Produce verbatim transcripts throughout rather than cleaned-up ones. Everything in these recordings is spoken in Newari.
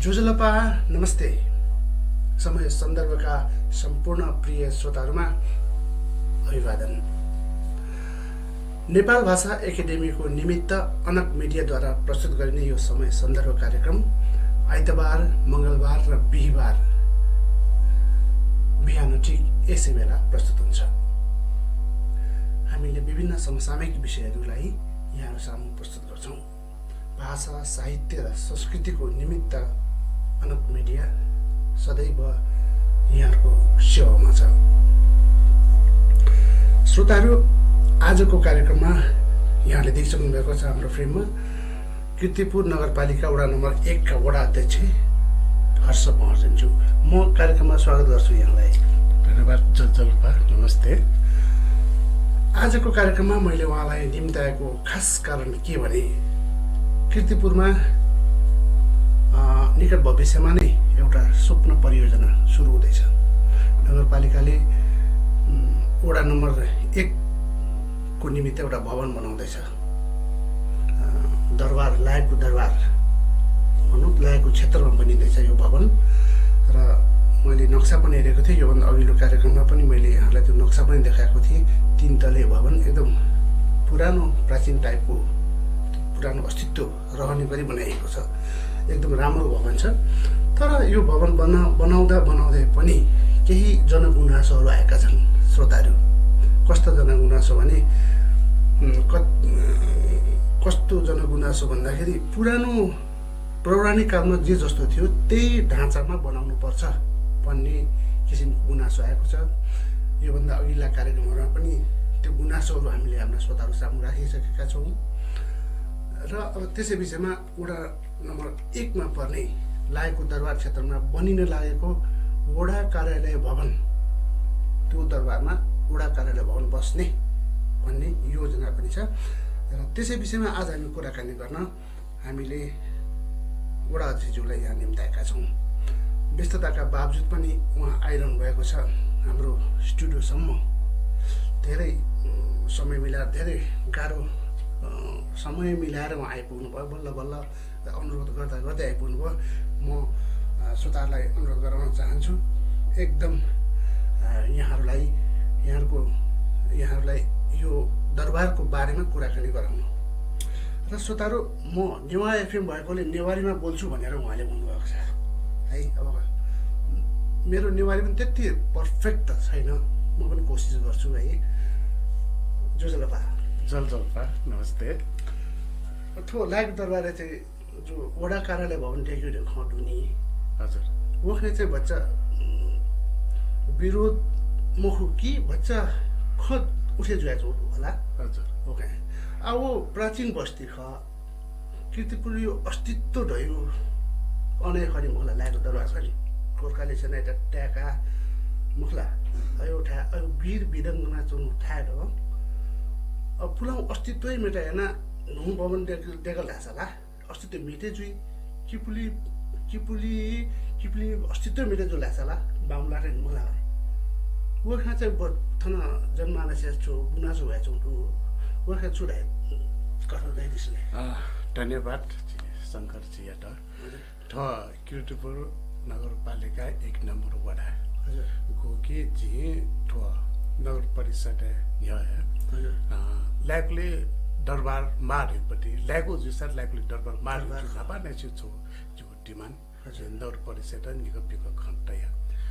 ज्वजलपा, नमस्ते। समय सन्दर्भका सम्पूर्ण प्रिय श्रोताहरूमा अभिवादन। नेपाल भाषा एकेडेमीको निमित्त अनक मिडियाद्वारा प्रस्तुत गरिने यो समय सन्दर्भ कार्यक्रम आइतबार, मंगलबार र बिहिबार बिहान ठिक यसै बेला प्रस्तुत हुन्छ। हामीले विभिन्न समसामयिक विषयहरूलाई यहाँहरू सामु प्रस्तुत गर्छौँ। भाषा, साहित्य र संस्कृतिको निमित्त अनक मिडिया सदैव यहाँहरूको सेवामा छ। श्रोताहरू, आजको कार्यक्रममा यहाँले देखिसक्नुभएको छ हाम्रो फ्रेममा किर्तिपुर नगरपालिका वडा नम्बर एकका वडा अध्यक्ष हर्ष महर्जनज्यू। म कार्यक्रममा स्वागत गर्छु यहाँलाई। धन्यवाद, ज्वजलपा, नमस्ते। आजको कार्यक्रममा मैले उहाँलाई निम्ताएको खास कारण के भने, किर्तिपुरमा, अ, निकट भविष्यमा नै एउटा स्वप्न परियोजना सुरु हुँदैछ। नगरपालिकाले, उम्, वडा नम्बर एकको निमित्त एउटा भवन बनाउँदैछ। अ, दरबार, लायकु दरबार भनौँ, लायकु क्षेत्रमा बनिँदैछ यो भवन। र मैले नक्सा पनि हेरेको थिएँ, योभन्दा अघिल्लो कार्यक्रममा पनि मैले यहाँलाई त्यो नक्सा पनि देखाएको थिएँ। तीन तले भवन, एकदम पुरानो, प्राचीन टाइपको, पुरानो अस्तित्व रहने गरी बनाइएको छ। एकदम राम्रो भवन छ। तर यो भवन बना-, बनाउँदा बनाउँदै पनि केही जनगुनासोहरू आएका छन्, श्रोताहरू। कस्तो जनगुनासो भने, उम्, कत-, कस्तो जनगुनासो भन्दाखेरि, पुरानो पौराणिक कालमा जे जस्तो थियो, त्यही ढाँचामा बनाउनुपर्छ भन्ने किसिमको गुनासो आएको छ। योभन्दा अघिल्ला कार्यक्रमहरूमा पनि त्यो गुनासोहरू हामीले हाम्रा श्रोताहरू सामु राखिसकेका छौँ। र अब त्यसै विषयमा वडा नम्बर एकमा पर्ने लायकु दरबार क्षेत्रमा बनिन लागेको वडा कार्यालय भवन, त्यो दरबारमा वडा कार्यालय भवन बस्ने भन्ने योजना पनि छ। र त्यसै विषयमा आज हामी कुराकानी गर्न हामीले वडा अध्यक्षज्यूलाई यहाँ निम्ताएका छौँ। व्यस्तताका बावजुद पनि उहाँ आइरहनु भएको छ हाम्रो स्टुडियोसम्म। धेरै, अ, समय मिलाएर, धेरै गाह्रो, अ, समय मिलाएर उहाँ आइपुग्नुभयो। बल्ल बल्ल अनुरोध गर्दा गर्दै आइपुग्नुभयो। म, अ, श्रोताहरूलाई अनुरोध गराउन चाहन्छु, एकदम, अ, यहाँहरूलाई, यहाँहरूको, यहाँहरूलाई यो दरबारको बारेमा कुराकानी गराउनु। र श्रोताहरू, म नेवाः एफएम भएकोले नेवारीमा बोल्छु भनेर उहाँले भन्नुभएको छ है। अब मेरो नेवारी पनि त्यति पर्फेक्ट त छैन, म पनि कोसिस गर्छु है। ज्वजलपा। ज्वजलपा, नमस्ते। थ्व लायकु दरबारय् चाहिँ जो वडा कार्यालय भवन दय्केगु खँ दु नि। हजुर। वखे चाहिँ भचा, उम्, विरोध मखु कि भचा खँ उठे जुया च्वंगु होला। हजुर। वखे। आ, व प्राचीन बस्ती खः। किर्तिपुरया अस्तित्व धइगु अन हे खः नि मखुला, लायकु दरबार खः नि। गोर्खाले सेनायात ताय्का मखुला। अयो थाय्, अयो वीर वीराङ्गना च्वंगु थाय् दु। अब पुलांगु अस्तित्व हे मेटा याना न्हू भवन दय्क-, दय्कल धाःसा ला अस्तित्व मेटे जुइ। किपुली, किपुली, किपुली अस्तित्व मेटे जुल धाःसा ला बांमलाः नि मखुला। वखे चाहिँ ब-, थन जनमानसया छु गुनासो हुया च्वंगु दु। वखे छु धाये कथं धाइदिसँ ले। अ, धन्यवाद शंकरजीयात। हजुर। थ्व किर्तिपुर नगरपालिका एक नम्बर वडा। हजुर। गु कि जिं थ्व नगर परिषदय् न्ह्यः हे, हजुर। अ, लायकुलि दरबार माः धइगु पति, लायकु जुइसा लायकुलि दरबार माः धइगु दरबार। न्हापा न्ह्यः छु जिगु demand। हजुर। नगर परिषदं निकः पिकः खँ तया।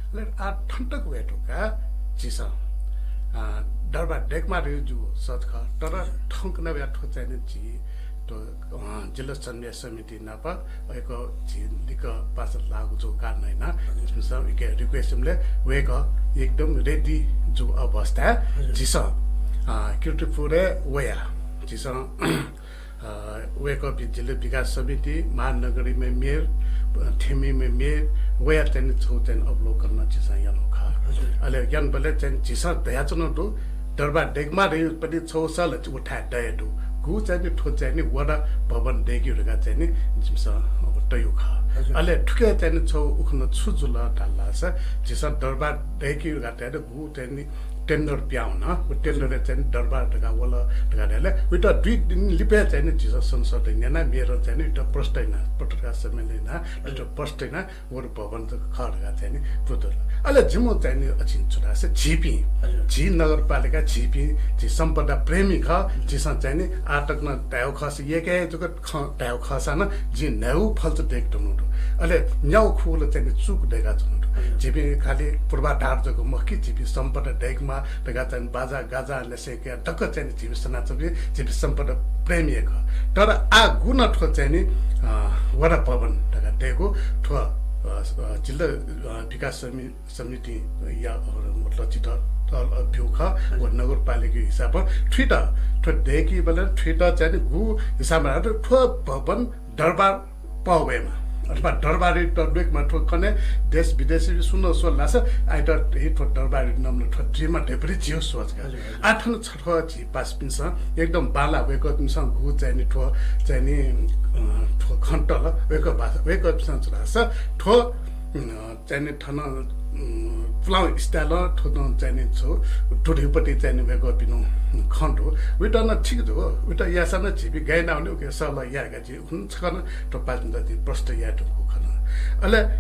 अले आः थन तक वये धुंकाः झीसं, अ, दरबार दय्केमाः धइगु जिगु सःत खः, तर हजुर। थौंकन्हय्‌या थ्व चाहिँ नि झी थ्व, अ, जिल्ला समन्वय समिति नाप वय्‌कः झी लिक्क पासा लाःगु जूगु कारणं यानाः हजुर। जिमिसं वय्‌कःया request याःबलय् वय्‌कः एकदम ready जूगु अवस्थाय् हजुर। झीसं, अ, किर्तिपुरय् वयाः झीसं अ, वय्‌कःपिं जिल्ला विकास समिति, महानगरीमय् मेयर, अ, थेंमय् मेयर, वयाः चाहिँ नि छगू चाहिँ नि अवलोकन नं झीसं यानागु खः। हजुर। अले यानाबलय् चाहिँ नि झीसं धयाच्वनागु दु, दरबार दय्केमाः धइगु पति छगू सल व थाय् दये दु। गु चाहिँ नि थ्व चाहिँ नि वडा भवन दय्केगु धकाः चाहिँ नि जिमिसं अब तयागु खः। हजुर। अले थुके चाहिँ नि छगू उखुन्हु छु जुल धाःसा झीसं दरबार दय्केगु धकाः तये दु, गु चाहिँ नि टेन्डर पिहां वल, व टेन्डरय् चाहिँ नि दरबार धकाः वल धकाः धाल। उइत दुई दिन लिपा चाहिँ नि झीसं संशोधन याना, मेयर चाहिँ नि उइत प्रष्ट याना, पत्रकार सम्मेलन याना, उइत प्रष्ट याना, व भवन जक खः धकाः चाहिँ नि बुझल। अले जिमिगु चाहिँ नि अझ छु धाःसा झीपिं, हजुर। झी नगरपालिका, झीपिं, झी सम्पदा प्रेमी खः, झीसं चाहिँ नि आः तक नं धायेगु खःसा यक्व जक खँ धायेगु खःसां नं जिं न्हय्गू फल्चा दय्के धुन दु। अले न्यागू खुगू ला चाहिँ नि चूक दय्काच्वना दु। हजुर। झीपिं खालि पूर्वाधार जक मखु कि, झीपिं सम्पदा दय्केमाः धकाः चाहिँ नि बाजा गाजा न्ह्यसः कयाः दक्व चाहिँ नि झीपिं सनाच्वंपिं, झीपिं सम्पदा प्रेमी हे खः। तर आः गुगु नं थ्व चाहिँ नि, अ, वडा भवन धकाः दय्कूगु थ्व, अ, अ, जिल्ला, अ, विकास समि-, समितिया, अ, मतलब झीत, अ, अ, ब्यूगु खः। व नगरपालिकाया हिसाबं थुइत, थ्व दय्कीबलय् थुइत चाहिँ नि गुगु हिसाबं थ्व भवन दरबार पाः वयेमा अथवा दरबारयात ल्वयेकेमा, थ्व कन्हय् देश विदेशय् सुं नं स्वल धाःसा आइत हे थ्व दरबारयात नमूना थ्व जुइमा धइपति झीगु सोच का। हजुर, हजुर। आः थन छथ्वः झी पासापिन्सं एकदम बांलाः वय्कःपिन्सं गुगु चाहिँ नि थ्व चाहिँ नि, अ, थ्व खँ तल, वय्कः भाषा, वय्कःपिन्सं छु धाःसा थ्व, अ, चाहिँ नि थन, उम्, पुलांगु style थ्व नं चाहिँ नि छु दु धइपति चाहिँ नि वय्कःपिनिगु खँ दु। उइत नं ठीक दु, उइत याःसां नं झीपिं गय् याना वने, उकिं सल्लाह यायेका झी हुन छकः नं थ्व पासापिन्त झी प्रष्ट याये धुंकूगु खँ नं। अले, अ,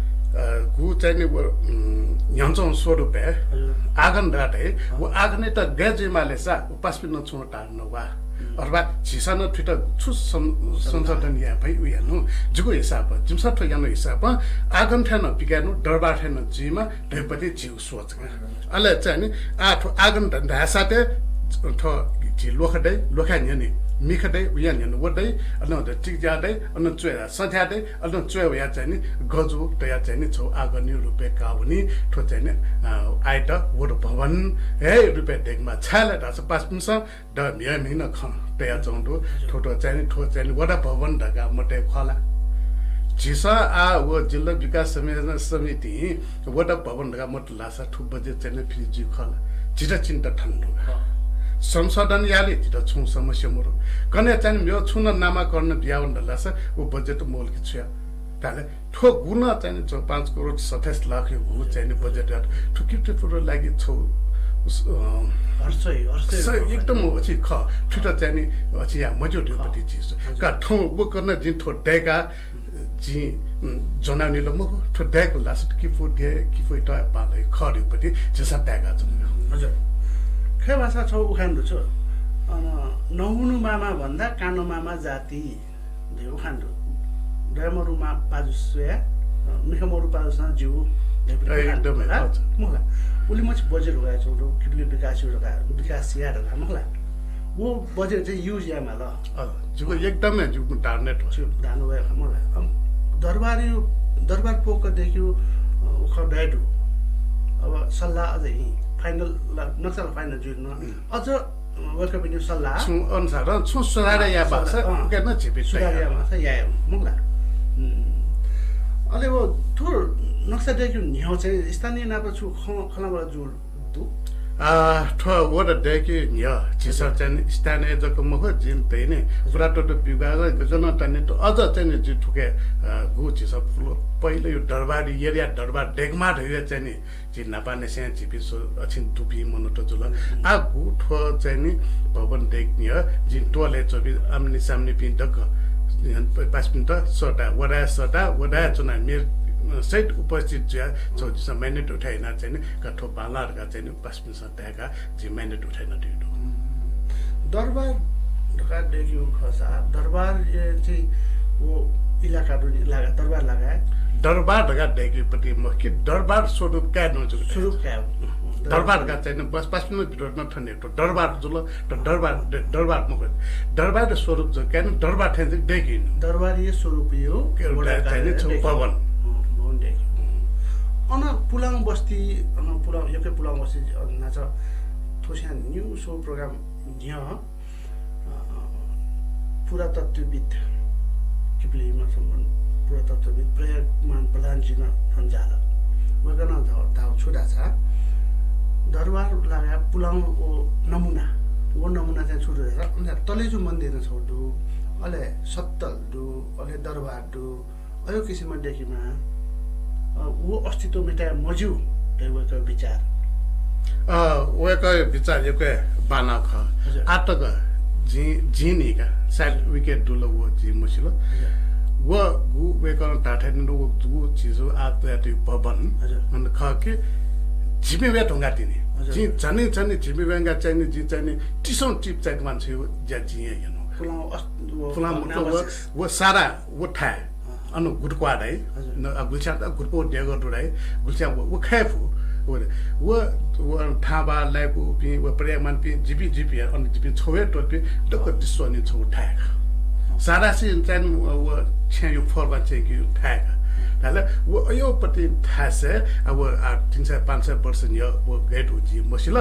गुगु चाहिँ नि व, उम्, न्ह्यःने च्वंगु स्वरूपय् हजुर। आँगन धकाः धाइ, व आँगनयात गय् जुइमाःलेसा व पासापिन्त नं छुं नं धाःगु नं वा। अथवा झीसं नं थुइत छु सं-, संशोधन याये फइ उ यानागु। जिगु हिसाबं, जिमिसं थ्व यानागु हिसाबं आँगन थें नं पिकायेनु, दरबार थें नं जुइमा धइपति झीगु सोच का। अले चाहिँ नि आः थ्व आँगन ध-, धाःसा ते थ्व झी ल्वखा दइ, ल्वखाया न्ह्यःने मिखा दइ, उया न्ह्यःने व दइ, अले नं चिकिजा दइ, अले नं च्वय् सध्या दइ, अले नं च्वय् वया चाहिँ नि गजु तया चाहिँ नि छगू आँगनया रूपय् काः वनी। थ्व चाहिँ नि, अ, आइत वडा भवन हे रूपय् दय्केमाः, छाय् धाःसा पासापिन्सं द म्हिगः म्हिगः नं खँ तयाच्वंगु दु। थ्व, थ्व चाहिँ नि, थ्व चाहिँ नि वडा भवन धकाः मतय् खः ला? झीसं आः व जिल्ला विकास समे-, समितिं वडा भवन धकाः मतल धाःसा थ्व बजेट चाहिँ नि free जुइ खः ला? झीत चिन्ता थन दु का। संशोधन यायेले झीत छुं समस्या मरु। कन्हय् चाहिँ नि मेगु छुं नं नामाकरण बियावन धाःसा व बजेट मवल कि छु याये? धाःले थ्व गुगु नं चाहिँ नि छ पाँच करोड सत्ताइस लाखया गुगु चाहिँ नि बजेट यात। थुकियात लागि छगू, अ, हर्ष हे, हर्ष हे स-, एकदम अझ खः। थुइत चाहिँ नि अझ याये मज्यू धइपति झी। हजुर। का थौं व कन्हय् जिं थ्व दय्काः जिं, उम्, ज्वनावनी ला मखु, थ्व दय्कल धाःसा किपु दे, किपु त बांलाइ खः धइपति झीसं ताय्काच्वना। हजुर। खय् भाषां छगू उखान दु छु, अन, नहुनु मामा भन्दा कानो मामा जाति। धइगु उखान दु। दया मरु मा पाजु स्वया, अ, मिखा मरु पाजुसं ज्यू धइगु उखान दु। एकदमै, हजुर। मखु ला? उलिमछि बजेट हुकाच्वंगु दु, किपुलिं विकास याये धकाः, विकास याये धकाः, मखु ला? व बजेट चाहिँ use याये माल। अँ, जिगु एकदमै जिगु धारणा थ्व। ज्यू, धारणा वया खः, मखु ला? अँ, दरबार, दरबार पोक दय्केगु, अ, उ खँ दये दु। अब सल्लाह अझ हिं final ला, नक्सा ला final जुइ धुन। अझ वय्कःपिनिगु सल्लाह। छुं अनुसार, छुं सुधार याये माःसा, अँ, उकी नं झीपिं सुधार याये माःसा याये, मखु ला? उम्। अले व थ्व नक्सा दय्केगु न्ह्यः चाहिँ स्थानीय नाप छु खँ-, खँल्हाबल्हा जूगु दु? आ, थ्व वडा दय्केगु न्ह्यः झीसं चाहिँ नि स्थानीय जक मखु, जिं धयानि पुरातत्व विभाग, जनतानित अझ चाहिँ नि जि थुके, अ, गु झीसं पुल-, पहिलाया दरबार, एरिया दरबार दय्केमाः धयागु चाहिँ नि झी न्हापांनिसें झीपिं स्व-, अछिन दुपिं मनूत जुल। आः गु थ्व चाहिँ नि भवन दय्केगु न्ह्यः जिं त्वालय् च्वंपिं आम्ने साम्नेपिं दक्व पासापिन्त सःता, वडाय् सःता, वडाय् च्वनाः मेयर सहित उपस्थित जुयाः छगू झीसं mandate उठाय् यानाः चाहिँ नि का थ्व बांलाः धकाः चाहिँ नि पासापिन्सं धाय्काः जिं mandate उठाय् यानातयागु दु। दरबार धकाः दय्केगु खःसा, दरबार ए चाहिँ व इलाका दु नि, लागा, दरबार लागा। दरबार धकाः दय्केगु पति मखु कि, दरबार स्वरूप काये नं जक स्वरूप काये। दरबार धकाः चाहिँ नि बस पासापिन्सं विरोध नं थन दरबार जुल, त दरबार, द-, दरबार मखु। दरबार स्वरूप जक काये नं दरबार थें जक दय्केगु। दरबारया स्वरूपया के वडा चाहिँ नि कार्यालय छगू दय्केगु। भवन। अँ, भवन दय्केगु। अन पुलांगु बस्ती, अन पुलांगु, यक्व पुलांगु बस्ती, अ, नाच थ्व स्वयां न्यू show program न्ह्यः, अ, पुरातत्वविद्, किपुलिं सम्बन्ध पुरातत्वविद् प्रज्ञामान प्रधानजी नं थन झाल। वय्कलं ध-, धाःगु छु धाःसा, दरबार लागाय् पुलांगु व नमुना, व नमुना चाहिँ छु दु धाःसा, अन तलेजु मन्दिर नं छगू दु, अले सत्तल दु, अले दरबार दु, अय् किसिमं दय्केमाः, अ, व अस्तित्व मेटाये मज्यू धइगु वय्कःया विचार। अ, वय्कःया बिचाः यक्व हे बांलाः खः। हजुर। आः तक जिं, जिं न्हीका, सायद उइके दुल व जिं मसिल। हजुर। व गु वय्कलं धाःथें व गु चिज आः तयातःगु भवन हजुर। अन खः कि झिपि वये धुंकाः तिनि। हजुर। जिं झन्डै झन्डै झिपि वयेगु चाहिँ नि, जिं चाहिँ नि तिसौं टिप चाहिँ नि मान्छेया ज्या जिं हे यनु। पुलां अस-, व पुलां मतलब व, भग्नावशेष। व सारा व थाय्। अँ। अन गुटक्वाः धाइ। हजुर। न, अ, गुलिस्यां त गुटक्वाः देगः दु धाइ। गुलिस्यां व, व खये फु। व, व, व थाबा लाइकुपिं, व प्रयागमानपिं, जिपिं, जिपिं, अन जिपिं छौ हे त्वःतुपिं, दक्व अँ। विश्वनि छौ थाय् का। अँ। सारांश चाहिँ नि, व, व छेँया फोहोर बांलाः चाहिँ कि थाय् का। धाल, व अयोपति थाय् से, अ, व, आ, तीन सय पाँच सय वर्ष न्ह्यः व गय् दु जिं मसिल।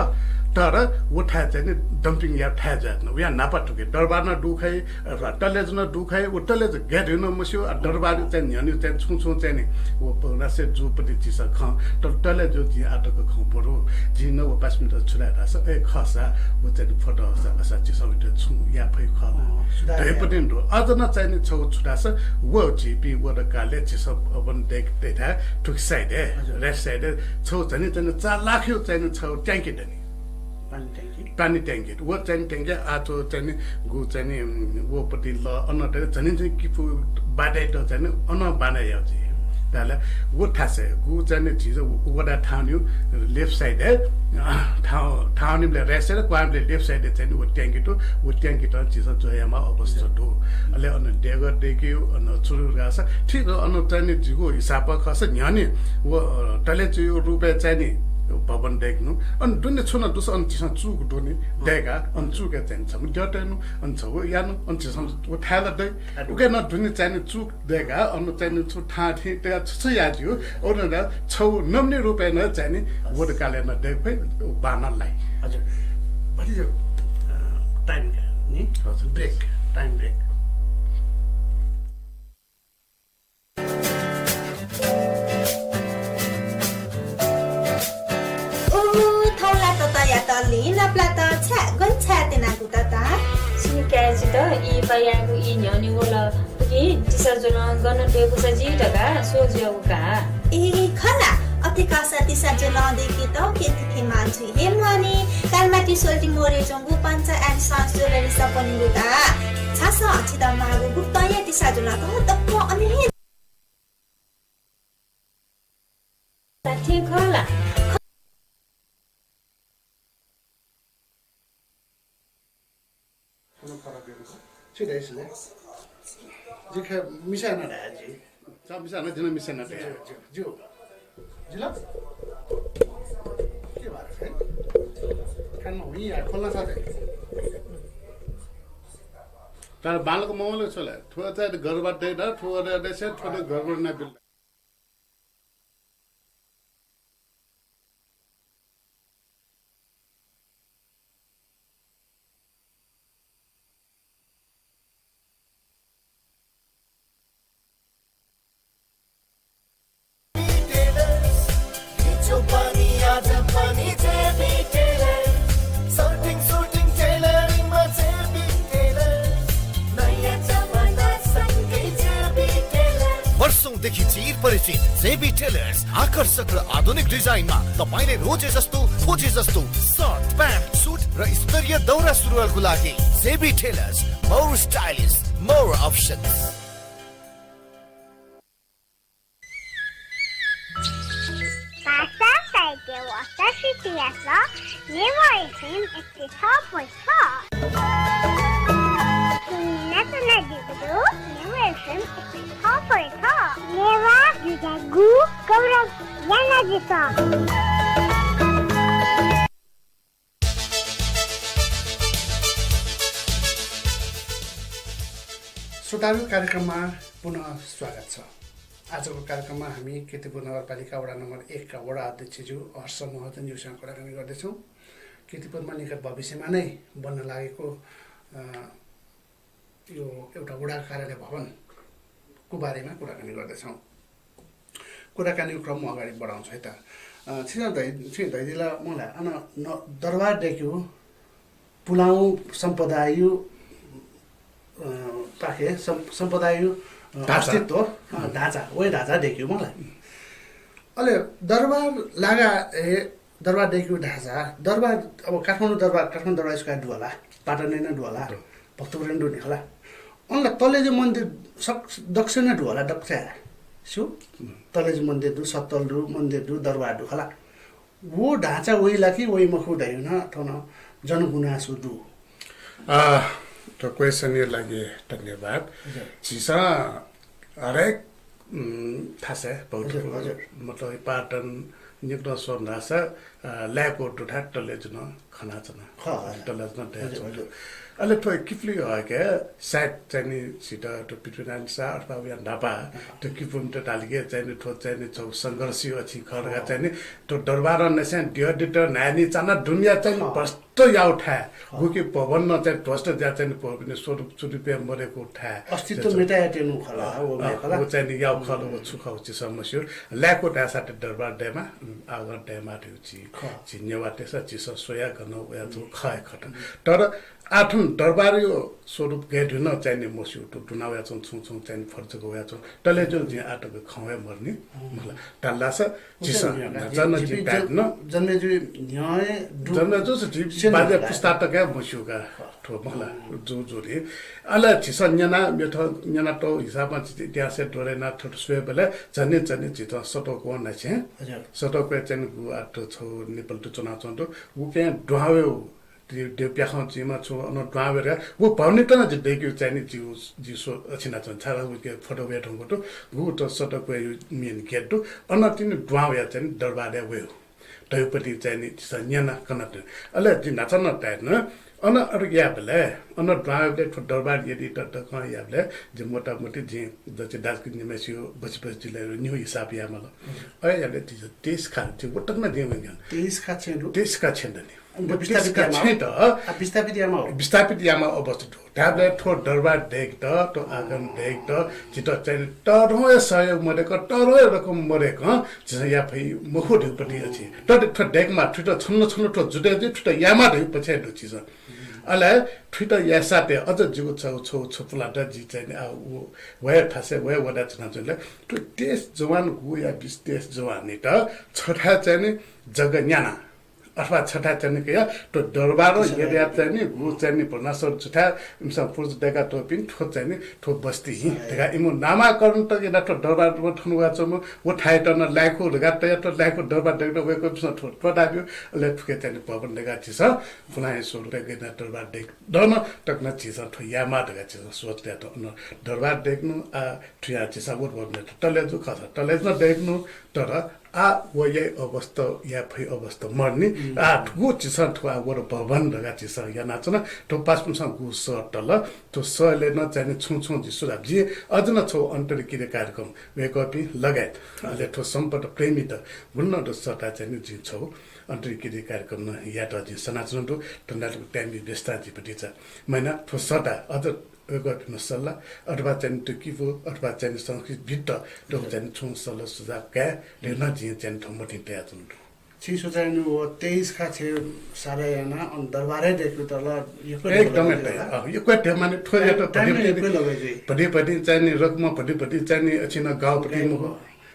तर व थाय् चाहिँ नि dumping याये थाय् जुयाच्वन। वया न्हापा थुके दरबार नं दु खइ, अ, टलेजु नं दु खइ, व टलेजु गय् धइगु नं मस्यू, अ, दरबार चाहिँ न्ह्यःने चाहिँ छुं छुं चाहिँ नि, व पौरासे जुपति झीसं खँ, तर टलेजु जिं आः तक खँ मदु। जिं नं व पासापिन्त छु धाये धाःसा, अय् खःसा, व चाहिँ नि फत हःसा, असा झीसं उइत छुं याये फइ खः। अँ, सुधार धइपति नं दु। अझ नं चाहिँ नि छगू छु धाःसा, व झीपिं व दकाले झीसं भवन देख देथा थुकि side-य्, हजुर। Right side-य्, छगू चाहिँ नि, चाहिँ नि चार लाखया चाहिँ नि छगू tank दनि। पानी tank। पानी tank। व चाहिँ नि tank आः चाहिँ नि गु चाहिँ नि, उम्, वपति ल अन चाहिँ नि झन् चाहिँ किपु बाँधायेत चाहिँ नि अन बाँधा याउ जि। धाल व थासय् गु चाहिँ नि झीसं वडा ठाउँ नि left side-य्, अ, ठाउँ, ठाउँ निबले right side, क्वाँबले left side-य् चाहिँ नि व tank दु, व tank त झीसं ज्वयामा अवस्था दु। अले अन देगः देक्यु, अन सुरु गासा, ठीक अन चाहिँ नि जिगु हिसाब खस न्ह्यःने व, अ, टलेजुया रूपय् चाहिँ नि भवन देख्नु। अन दुने छुं दुसा अन झीसं चूक दुने देगा, अन चूक चाहिँ नि छम्ह द्यः तयेनु, अन छगू यानु, अन झीसं व थाय् ला दइ। उके नं दुने चाहिँ नि चूक देगा, अन चाहिँ नि छु थां थें तया छु छु याज्यू, अन नं छगू नमनी रूपय् नं चाहिँ नि व दकाले नं देख फइ, बांलाः लाइ। हजुर। भतिजो, अ, time नि? हजुर। Break, time break। उ, थौंला ततायात लिं नपलात, छाय्, गन छाय् त्यनागु तता? सिनिकाय् जितः ई पायागु ई न्ह्यःने वल। उकिं तिसा ज्वलं गन दय्‌कूसा जी धकाः स्वः जुयागु का। ए, खला, अथे कासा तिसा ज्वलं दय्‌केत केन्तिखे मांझी हे म्वाःनि, कालमाटी सोल्टी मोरे च्वंगु पञ्च and sons ज्वेलरी सपनिगु का। छासं छितः माःगु गुप्तया तिसा ज्वलं तः दक्व अन हे थें खः ला? छि धाइ सिले। जि खा मिसा नं धाये जि। चा मिसा नं, जि नं मिसा नं धाये। ज्यू, ज्यू, ज्यू। जिला? के बार है? खान हुई या, खोलना साथे। तर बालक मौले छोले। थ्व चाहिँ गरबा दे दा, थ्व दे दे से, थ्व दे गरबा ना बिल। वर्षौंदेखि चिर परिचित जेबी टेलर्स, आकर्षक र आधुनिक डिजाइनमा तपाईंले रोजे जस्तो, खोजे जस्तो सर्ट, प्यान्ट, सुट र स्तरीय दौरा सुरुवालको लागि JB tailors, more stylish, more options। भाषा साहित्य व संस्कृतियात नेवाः एफएम एक सय छ point छ। सुनिना सुना दिगु दु नेवाः एफएम एक सय छ point छ। नेवाः जुयागु गौरव याना दिसँ। श्रोताहरू, कार्यक्रममा पुनः स्वागत छ। आजको कार्यक्रममा हामी कीर्तिपुर नगरपालिका वडा नम्बर एकका वडा अध्यक्षज्यू हर्ष महर्जनज्यूसँग कुराकानी गर्दैछौँ। कीर्तिपुरमा निकट भविष्यमा नै बन्न लागेको, अ, यो एउटा वडा कार्यालय भवनको बारेमा कुराकानी गर्दैछौँ। कुराकानीको क्रम म अगाडि बढाउँछु है त। अ, छिं धइ-, छिं धयादिल मला, अन न-, दरबार दय्‌केगु पुलांगु सम्पदाया, अ, पाखे सम-, सम्पदाया, अ, ढाँचा। अस्तित्व, अ, ढाँचा, वहे ढाँचा दय्‌केगु मला। अले दरबार लागा हे दरबार दय्‌केगु धाःसा, दरबार, अब काठमाडौं दरबार, काठमाडौं दरबार स्क्वायर दु होला, पाटनय् नं दु होला, दु। भक्तपुरय् नं दु नि होला। अन ला तलेजु मन्दिर सक-, दक्वसिनं दु होला, दक्वसिनं। स्यू? हुँ। तलेजु मन्दिर दु, सत्तल दु, मन्दिर दु, दरबार दु होला। व ढाँचा वइ ला कि वइ मखु धइगु नं थन जनगुनासो दु। अ, थ्व question या लागि धन्यवाद। हजुर। झीसं हरेक, उम्, थासय्, हजुर, भौतिक, हजुर। मतलब, पाटन, निकनं स्वये धाःसा, अ, लाय्‌कू दुथाय् तलेजु नं खनाच्वना। खः, हजुर। तलेजु नं दयाच्वना। हजुर, हजुर। अले थ्व किपुली हःके सायद चाहिँ नि झीत थ्व पृथ्वीनारायण शाह अथवा वया न्हापा, अँ। थ्व किपुमित धालिके चाहिँ नि थ्व चाहिँ नि छगू संघर्ष अछिं खः धकाः, अँ। चाहिँ नि थ्व दरबारंनिसें द्यः दित न्हाय्‌नि चाना दुनिया चाहिँ नि, अँ। भ्रष्ट याउ थाय्, अँ। गुकी भवन नं चाहिँ ध्वस्त ज्या चाहिँ नि भवन स्वरूप, स्वरूपय् मदय्‌कू थाय्। अस्तित्व मेटाय् त्यनु खला, अँ, व अँ, मेखला। व चाहिँ नि याउ खला, व छु खः व झीसं मस्यू। लाय्‌कू धाःसा त दरबार दयेमा, उम्, आगन दयेमा धइगु झी, खः। झी नेवाःतय्‌सं झीसं स्वया गन वयाच्वंगु खः हे खः। तर आः थन दरबारया स्वरूप गय् धइगु नं चाहिँ नि मस्यू, थ्व दुना वयाच्वंगु छुं छुं चाहिँ नि फरक जक वयाच्वंगु। तलेजुं जिं आः तक खँ हे मदुनि, मखुला। धाःसा झीसं न्हाचः नं जिं जि-, कायेधुन। जन्मेजुइ न्ह्यः हे दु। जन्मेजुस झी बाज्या पुस्ता तक हे मस्यू का, खः। थ्व मखुला, हजुर। जू जू नि। अले झीसं न्यना, मेथं न्यनातःगु हिसाबं झी इतिहासय् दोहोर्‍याना थ्व स्वयेबलय् झन्डै झन्डै झीसं सतवक्वं न्हाय्‌सें, हजुर। सतवक्वय् चाहिँ नि गु आः थ्व छगू नेपालय् च्वनाच्वंगु दु। उकिं दुहां वयेगु दे-, देव प्याखं जुइमा छु अन दुहां वये धकाः व भवनयात नं जिं दय्‌केगु चाहिँ नि जिगु, जिगु सोच अछिनाच्वना, छाय्‌धाःसा उके फोटो वये धुंकूगु दु। गुगु त सतवक्वय् main gate दु। अन तिनि दुहां वयाः चाहिँ नि दरबारय् वयेगु धइगुपट्टि चाहिँ नि झीसं न्यना कना तुं। अले जिं न्हाचः नं तायेधुन, अन अथे यायेबलय्, अन दुहां वयेबलय् थ्व दरबार यदि त, त कं यायेबलय् जिं मोटामोटी जिं जति दाजुकिजा निम्हय्‌सिगु बछि बछि जिलय् निगू हिसाब यायेमाल। अथे यायेबलय् झीसं तेइस खा, झी व तक नं जिं वंकागु। तेइस खा छेँ दु। तेइस खा छेँ दनि। अ, विस्थापित यायेमाः। छेँ त। अ, विस्थापित यायेमाः। विस्थापित यायेमाः अवस्था दु। धायेबलय् थ्व दरबार दय्‌केत, थ्व आगन दय्‌केत, झीत चाहिँ तःधंगु हे सहयोग मदय्‌कं, तःधंगु हे रकम मदय्‌कं झीसं याये फइ मखु धइगुपट्टि अछिं। तर थ्व दय्‌केमाः, थुइत छन्हु छन्हु थ्व जुटे जुइ, थुइत यायेमाः धइगु पक्षय् दु झीसं। अले थुइत यायेसाथं अझ जिगु छगू, छगू छु पुलात, जि चाहिँ नि आः व, व हे थासय्, व हे वडाय् च्वनाच्वंबलय् थ्व तेइस जवान, गुया बिस तेइस जवानयात छथाय् चाहिँ नि जग्गा न्याना अथवा छथाय् चाहिँ नि कयाः थ्व दरबारं यदया चाहिँ नि गु चाहिँ नि भनासर जुथाय् इमिसं पुर्जा दय्‌कातःपिं थ्व चाहिँ नि थ्व बस्ती हि धकाः इमिगु नामाकरण तक यानाः थ्व दरबार थन वयाच्वंम्ह व थाय्‌यात नं लाय्‌कू धकाः तयाः थ्व लाय्‌कू दरबार दय्‌केत वय्‌कःपिन्सं थ्व त्वःताब्यू। अले थुके चाहिँ नि भवन दय्‌काः झीसं फुलांया स्वरूपय् गय् यानाः दरबार दय्‌केत नं तक नं झीसं थ्व यायेमाः धकाः झीसं सोच तयाः थ्व अन दरबार दय्‌केनु। आः थुया झीसं व भवन दय्‌केत तलेजु खःसा तलेजु नं दय्‌केनु। तर आः व याये अवस्था, याये फइ अवस्था मदुनि। आः थुगु झीसं थ्व आः व भवन धकाः झीसं यानाच्वना। थ्व पासापिन्सं गु सः तल, थ्व सःलय् नं चाहिँ नि छुं छुं झी सुझाव, जिं अझ नं छगू अन्तर्क्रिया कार्यक्रम वय्‌कःपिं लगायत अले थ्व सम्पदा प्रेमीत गुलिं नं दु सःता चाहिँ नि जिं छगू अन्तर्क्रिया कार्यक्रम नं यायेत जिं सनाच्वना दु। धन्दातुक time व्यस्तता जि भतिचा महिना थ्व सःता अझ वय्‌कःपिं सल्लाह अथवा चाहिँ नि थ्व किपु अथवा चाहिँ नि संस्कृतिविद्त थ्व चाहिँ नि छुं सल्लाह सुझाव काये धइगु नं जिं चाहिँ नि थ्व मतिइ तयाच्वना दु। छिं स्वचायेनु व तेइस खा छेँ सादा यानाः अन दरबारय् दय्‌केत ला यक्व एकदमै धैगु तय। अ, यक्व धैगु माने थ्व time, यात time नं भति यक्व लगय् जुइ। भति भति चाहिँ नि रकम भति भति चाहिँ नि अछिं नं गाउ भति मखु।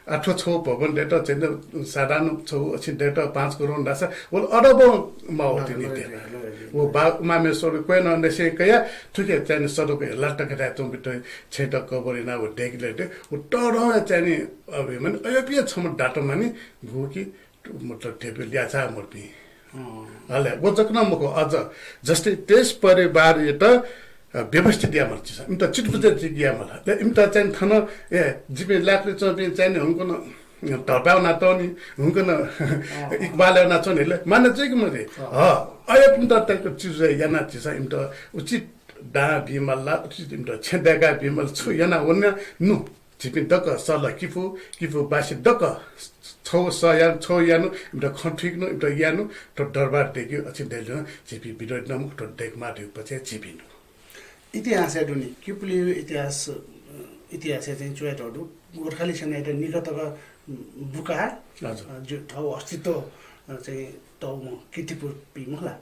आः थ्व छगू भवन दय्‌केत चाहिँ नि साधारण छगू अछिं दय्‌केत पाँच करोड धाःसा व ला अरबौं माः लगय् जुइ, लगय् जुइ। व बा उमामेश्वर क्वय् नं नसें कयाः थुके चाहिँ नि सडक हेला तक धाये च्वंपिं छेँत कभर यानाः व दय्‌केत व तःधंगु चाहिँ नि, अ, माने अय्‌पिं छम्ह दाता माने गु कि मतलब धेबे ल्याःचाः मदुपिं। अँ। अले व जक नं मखु, अझ जस्तै तेइस परिवारयात, अ, व्यवस्थित यायेमाल झीसं। इमित चितपुजा जिक यायेमाल। अले इमित चाहिँ थन, ए, जिपिं लाय्‌कुलय् च्वंपिं चाहिँ नि हुंकन धपाय् वनातःनि, हुंकन अँ। इकबालय् वनाच्वंनि, अले माने जुइक मते। अँ। ह, अय्‌पिन्त तय्‌क चिजु यानाः झीसं इमित उचित दां बीमाल ला, उचित इमित छेँ दय्‌का बीमाल छु याना वने नु। झीपिं दक्व सल्लाह किपु, किपुवासी दक्व छगू सह यानु, छगू यानु, इमित खँ थुइकनु, इमित यानु, थ्व दरबार दय्‌केगु अछिं दय्‌केत नं झीपिं विरोध नं मखु, थ्व दय्‌केमाः धइगु पक्षय् झीपिं दु। इतिहासय् दु नि, किपुलिया इतिहास, अ, इतिहासय् चाहिँ च्वयातःगु दु। गोर्खाली सेनायात निकः तक, उम्, बुकाः, हजुर। अ, जो थःगु अस्तित्व, अ, चाहिँ तःम्ह कीर्तिपुरपिं मखु ला।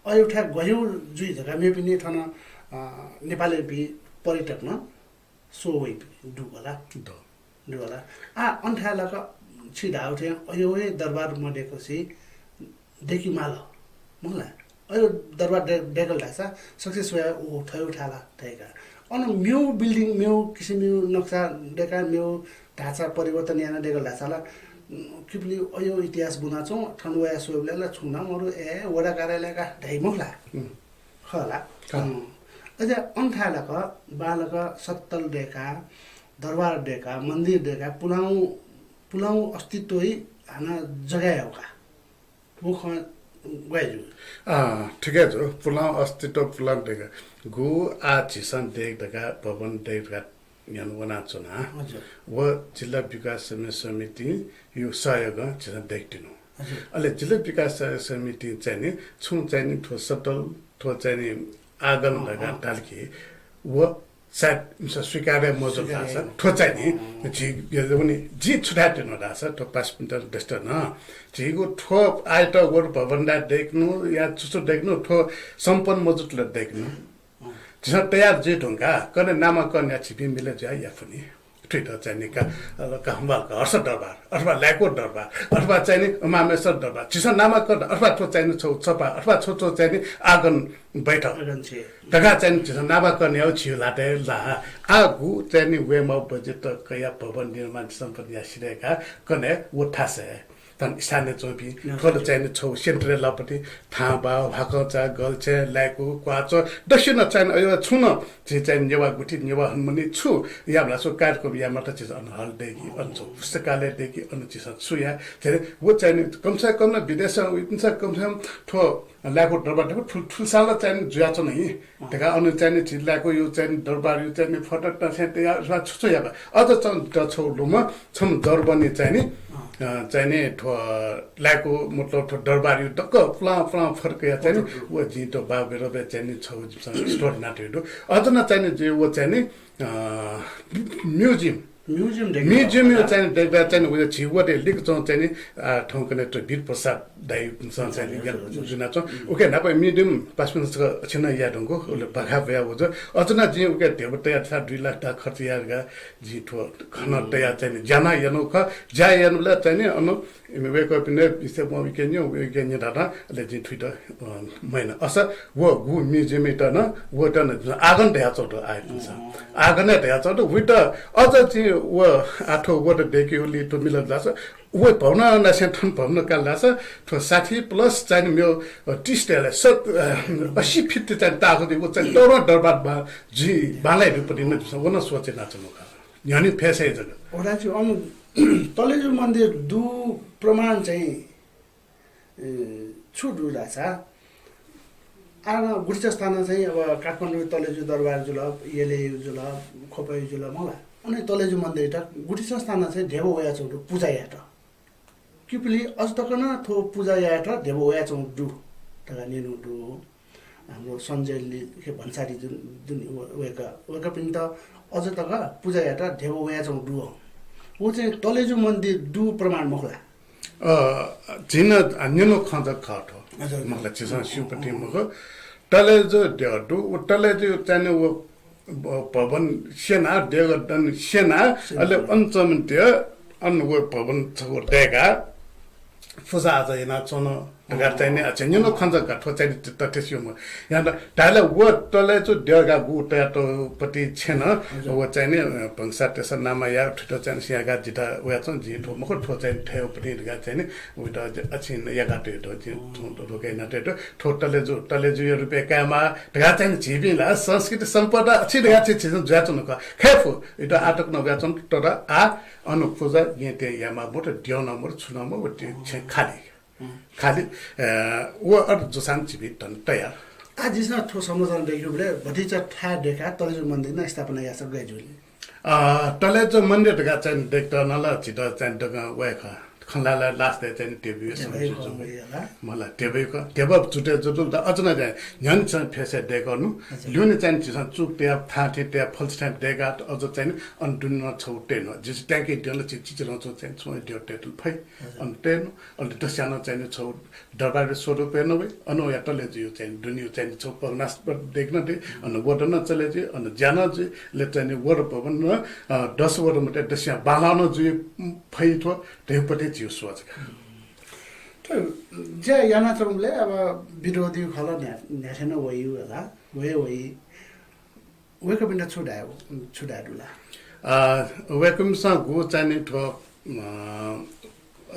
अय् उथाय् ग्वाहालि जुइ धकाः मेपिनि थन, अ, नेपालय्‌पिं पर्यटकं स्वः वइपिं दु होला। दु। दु होला। आः, अन थाय् लाक छि धाःगु थें अय् हे दरबार मदय्‌कसे दय्‌के माल, मखुला। अयो दरबार दय्-, दय्‌कल धाःसा success वया उ थयो थाला दय्‌का। अन मेउ building, मेउ किसिमयु नक्सा दय्‌का, मेउ ढाँचा परिवर्तन याना दय्‌कल धाःसा ला, उम्, किपलि अयो इतिहास बुनाच्वं, थन वया स्वयेबलय् ला छुं नं मरु, ए, वडा कार्यालय का धाइ मखुला। उम्। खला। खः। उम्। अझ अन थाय् लाक बांलाक सत्तल दय्‌का, दरबार दय्‌का, मन्दिर दय्‌का, पुलांगु, पुलांगु अस्तित्वइ हानं जगाय् याउ का। व खँ ग्वाइ जू। अँ, ठिकै जू। पुलांगु अस्तित्व पुलांगु दय्‌का। गु आः झीसं दय्‌क धकाः, भवन दय्‌क धकाः न्ह्यःने वनाच्वना। हजुर। व जिल्ला विकास समिति, समितिं यो सहयोगं झीसं दय्‌क तिनु। हजुर। अले जिल्ला विकास सहयोग समितिं चाहिँ नि छुं चाहिँ नि थ्व सत्तल, थ्व चाहिँ नि आँगन धकाः धाल कि व सायद इमिसं स्वीकार याये मजुल धाःसा, थ्व चाहिँ नि झी, झी छु धाये तिनु धाःसा, थ्व पासापिन्त दृष्टिं नं झीगु थ्व आयत वर भवन ला दय्‌कनु या छु छु दय्‌कनु, थ्व सम्पन्न मजुल ला दय्‌कनु। झीसं तयार जुइ धुंकाः कन्हय् नामाकरण याः झीपिं मिले जुयाः याफुनि। थुइत चाहिँ नि का, अ, का हम्बाल का हर्ष दरबार, अथवा लाय्‌कू दरबार, अथवा चाहिँ नि उमामेश्वर दरबार, झीसं नामाकरण, अथवा थ्व चाहिँ नि छौ चपा, अथवा छौ छौ चाहिँ नि आँगन बैठक। आँगन छे। धकाः चाहिँ नि झीसं नामाकरण याउ झीगु ल्हातय् ला। आः गु चाहिँ नि वयेमाउ budget कयाः भवन निर्माण सम्पन्न याः सिधय्‌काः कन्हय् व थासय् थन स्थानीय च्वंपिं, थ्व ला चाहिँ नि छौ central लःपति, थांबा, ह्वाकंचा, गल्छें, लाय्‌कू, क्वाःचः, दक्वसिनं चाहिँ नि अयो छुं नं झी चाहिँ नि नेवाः गुथि, नेवाः हनुमनी छु यायेमाल धाःसा कार्यक्रम यायेमाल धाःसा झीसं अन hall दय्‌कि, अन छौ पुस्तकालय दय्‌कि, अन झीसं छु याये, झी व चाहिँ नि कम से कम नं विदेशं वइपिन्सं कम से कम थ्व लाय्‌कू दरबार दय्‌कू थुल-, थुलसां ला चाहिँ नि जुयाच्वन हि। धकाः अन चाहिँ नि झी लाय्‌कूयु चाहिँ नि दरबारयु चाहिँ नि photo तसें तयार छु छु यात। अझ चाहिँ नि छौ लुमं छम्ह दरबनी चाहिँ नि, अँ। अ, चाहिँ नि थ्व लाय्‌कू मतलब थ्व दरबारयु दक्व पुलां पुलां photo कयाः चाहिँ नि व जिं थ्व बाबु बेरबे चाहिँ नि छौ जिमिसं store यानातयागु दु। अझ नं चाहिँ नि जिं व चाहिँ नि, अ, museum Museum दय्‌के museum-यु चाहिँ नि दय्‌काः चाहिँ नि उयो झी वटे लिक्क च्वं चाहिँ नि, आ, थौंकन्हय् थ्व वीर प्रसाद दाइसं चाहिँ नि हजुर, हजुर। जुनाच्वं। उके न्हापा museum पासापिन्सं छिं नं याये धुंकू, उले बाखा वया वजू। अझ नं जिं उके ध्यबा तयाः दुई लाख दा खर्च यायेगु जिं थ्व खँ नं तयाः चाहिँ नि ज्या नं यानागु खः। ज्या यानाबलय् चाहिँ नि अन इमि वय्‌कःपिन्त इसे वं उके न्यँ, उके न्यँ धाधां, अले जिं थुइत, अ, महिना। अस व गु museum-यात नं, वयात नं आँगन धयाच्वंगु दु आःपिन्सं। आँगन हे धयाच्वंगु दु, वइत अझ जिं व आः थ्व वत दय्‌केगुलिइ थ्व मिलल धाःसा, व भवन नासें थन भवन काल धाःसा, थ्व साठी plus चाहिँ नि मेव, अ, तीस तयाः स-, अ, अस्सी feet चाहिँ नि ताःगु दु, व चाहिँ तःधं दरबार बा-, जुइ बांलाइ धुंपति नं जिमिसं व नं सोचे यानाच्वनागु खः। न्ह्यःने फय् सइ जक। ओडाचि अन तलेजु मन्दिर दु प्रमाण चाहिँ ए, छु दु धाःसा, आः नं गुठिचा स्थानं चाहिँ अब काठमाडौं तलेजु दरबार जुल, यलय् जुल, ख्वपय् जुल, मखुला। अन तलेजु मन्दिरयात गुठिचा स्थानं चाहिँ ध्यबा वयाच्वंगु दु पुजा यायेत। किपलि अझ तक नं थ्व पुजा यायेत ध्यबा वयाच्वंगु दु धकाः न्यनागु दु। हाम्रो सञ्जय लि-, के भन्सारी जुन, जुन व-, वय्‌कः, वय्‌कःपिन्त अझ तक पुजा यायेत ध्यबा वयाच्वंगु दु। व चाहिँ तलेजु मन्दिर दु प्रमाण मखुला। अ, झी नं न्यनागु खँ जक खः थ्व। हजुर। मखुला, झीसं स्यूपिं मखु। तलेजु द्यः दु, व तलेजु चाहिँ नि व भ-, भवन स्यना, देगः दन स्यना, स्यना। अले अन च्वंम्ह द्यः, अन व भवन छगू दय्‌काः पुजा आजा यानाच्वन धकाः चाहिँ नि, अच्छा, न्यनागु खँ जक खः, थ्व चाहिँ नि तथ्य स्यूम्ह। याना धाःसा व तलेजु द्यःगु तयातःगु पति छेँ नं, हजुर। व चाहिँ नि, अ, भंसा तेसा नामा याः थुइत चाहिँ नि स्यायेकाः जितः वयाच्वन, जिं थ्व मखु, थ्व चाहिँ नि थय्‌गु पति धकाः चाहिँ नि, उइत अझ अछिं याकातयागु दु, जिं थ्व रोके यानातयागु दु, थ्व तलेजु, तलेजुया रूपय् कायेमाः धकाः चाहिँ नि झीपिं ला संस्कृति सम्पदा अछि धकाः चाहिँ झीसं जुयाच्वनागु खः। खय्‌फु, उइत आः तक नं वयाच्वन, तर आः अन पुजा येँतय् यायेमाः मदु, द्यः नं मदु, छुं नं मदु, व छेँ खाली। खाली, अ, व अथे जूसां झीपिं थन तयार। आः जिं थ्व समाचार दय्‌केबलय् भतिचा थाय् दय्‌काः तलेजु मन्दिर नं स्थापना याःसा गय् जुइ ले? अ, तलेजु मन्दिर धकाः चाहिँ दय्‌केत नं ला झीत चाहिँ दक्वं वये खः। खँ ल्हाये ल्हाये last-य् चाहिँ ध्यबाया ध्यबाया समय खः जुइ। मला, ध्यबाया खः। ध्यबा जुइ जुइ जुल त अझ नं चाहिँ न्ह्यःने चाहिँ फय् सइ दय्‌कूगु। हजुर। ल्यूने चाहिँ झीसं चूक तयाः, थां थें तयाः, फल्चा थें दय्‌काः अझ चाहिँ अन दुने नं छगू तये नं। झीसं ट्याङ्की द्यः नं झी चिचिलं च्वं चाहिँ छुं द्यः तयेत फइ। हजुर। अन तये नं। अले दस्यां नं चाहिँ नि छगू दरबारया स्वरूपय् नं वइ, अन वया तलेजुया चाहिँ नि दुनेया चाहिँ नि छगू पगनास दय्‌कं नं दइ, अन वत नं चले जुइ, अन ज्या नं जुइ, अले चाहिँ नि वर भवन नं, अ, दस वर मध्ये दस्यां बांलाः नं जुइ, उम्, फइ थ्व, धइगु पति झीगु सोच का। ज्या यानाच्वंबलय् अब विरोधी खः ला न्ह्या-, न्ह्याथें नं वइ होला, वइ वइ। वय्कःपिन्त छु धाये, छु धाये दु ला? अ, वय्कःपिन्सं गु चाहिँ नि थ्व, अ,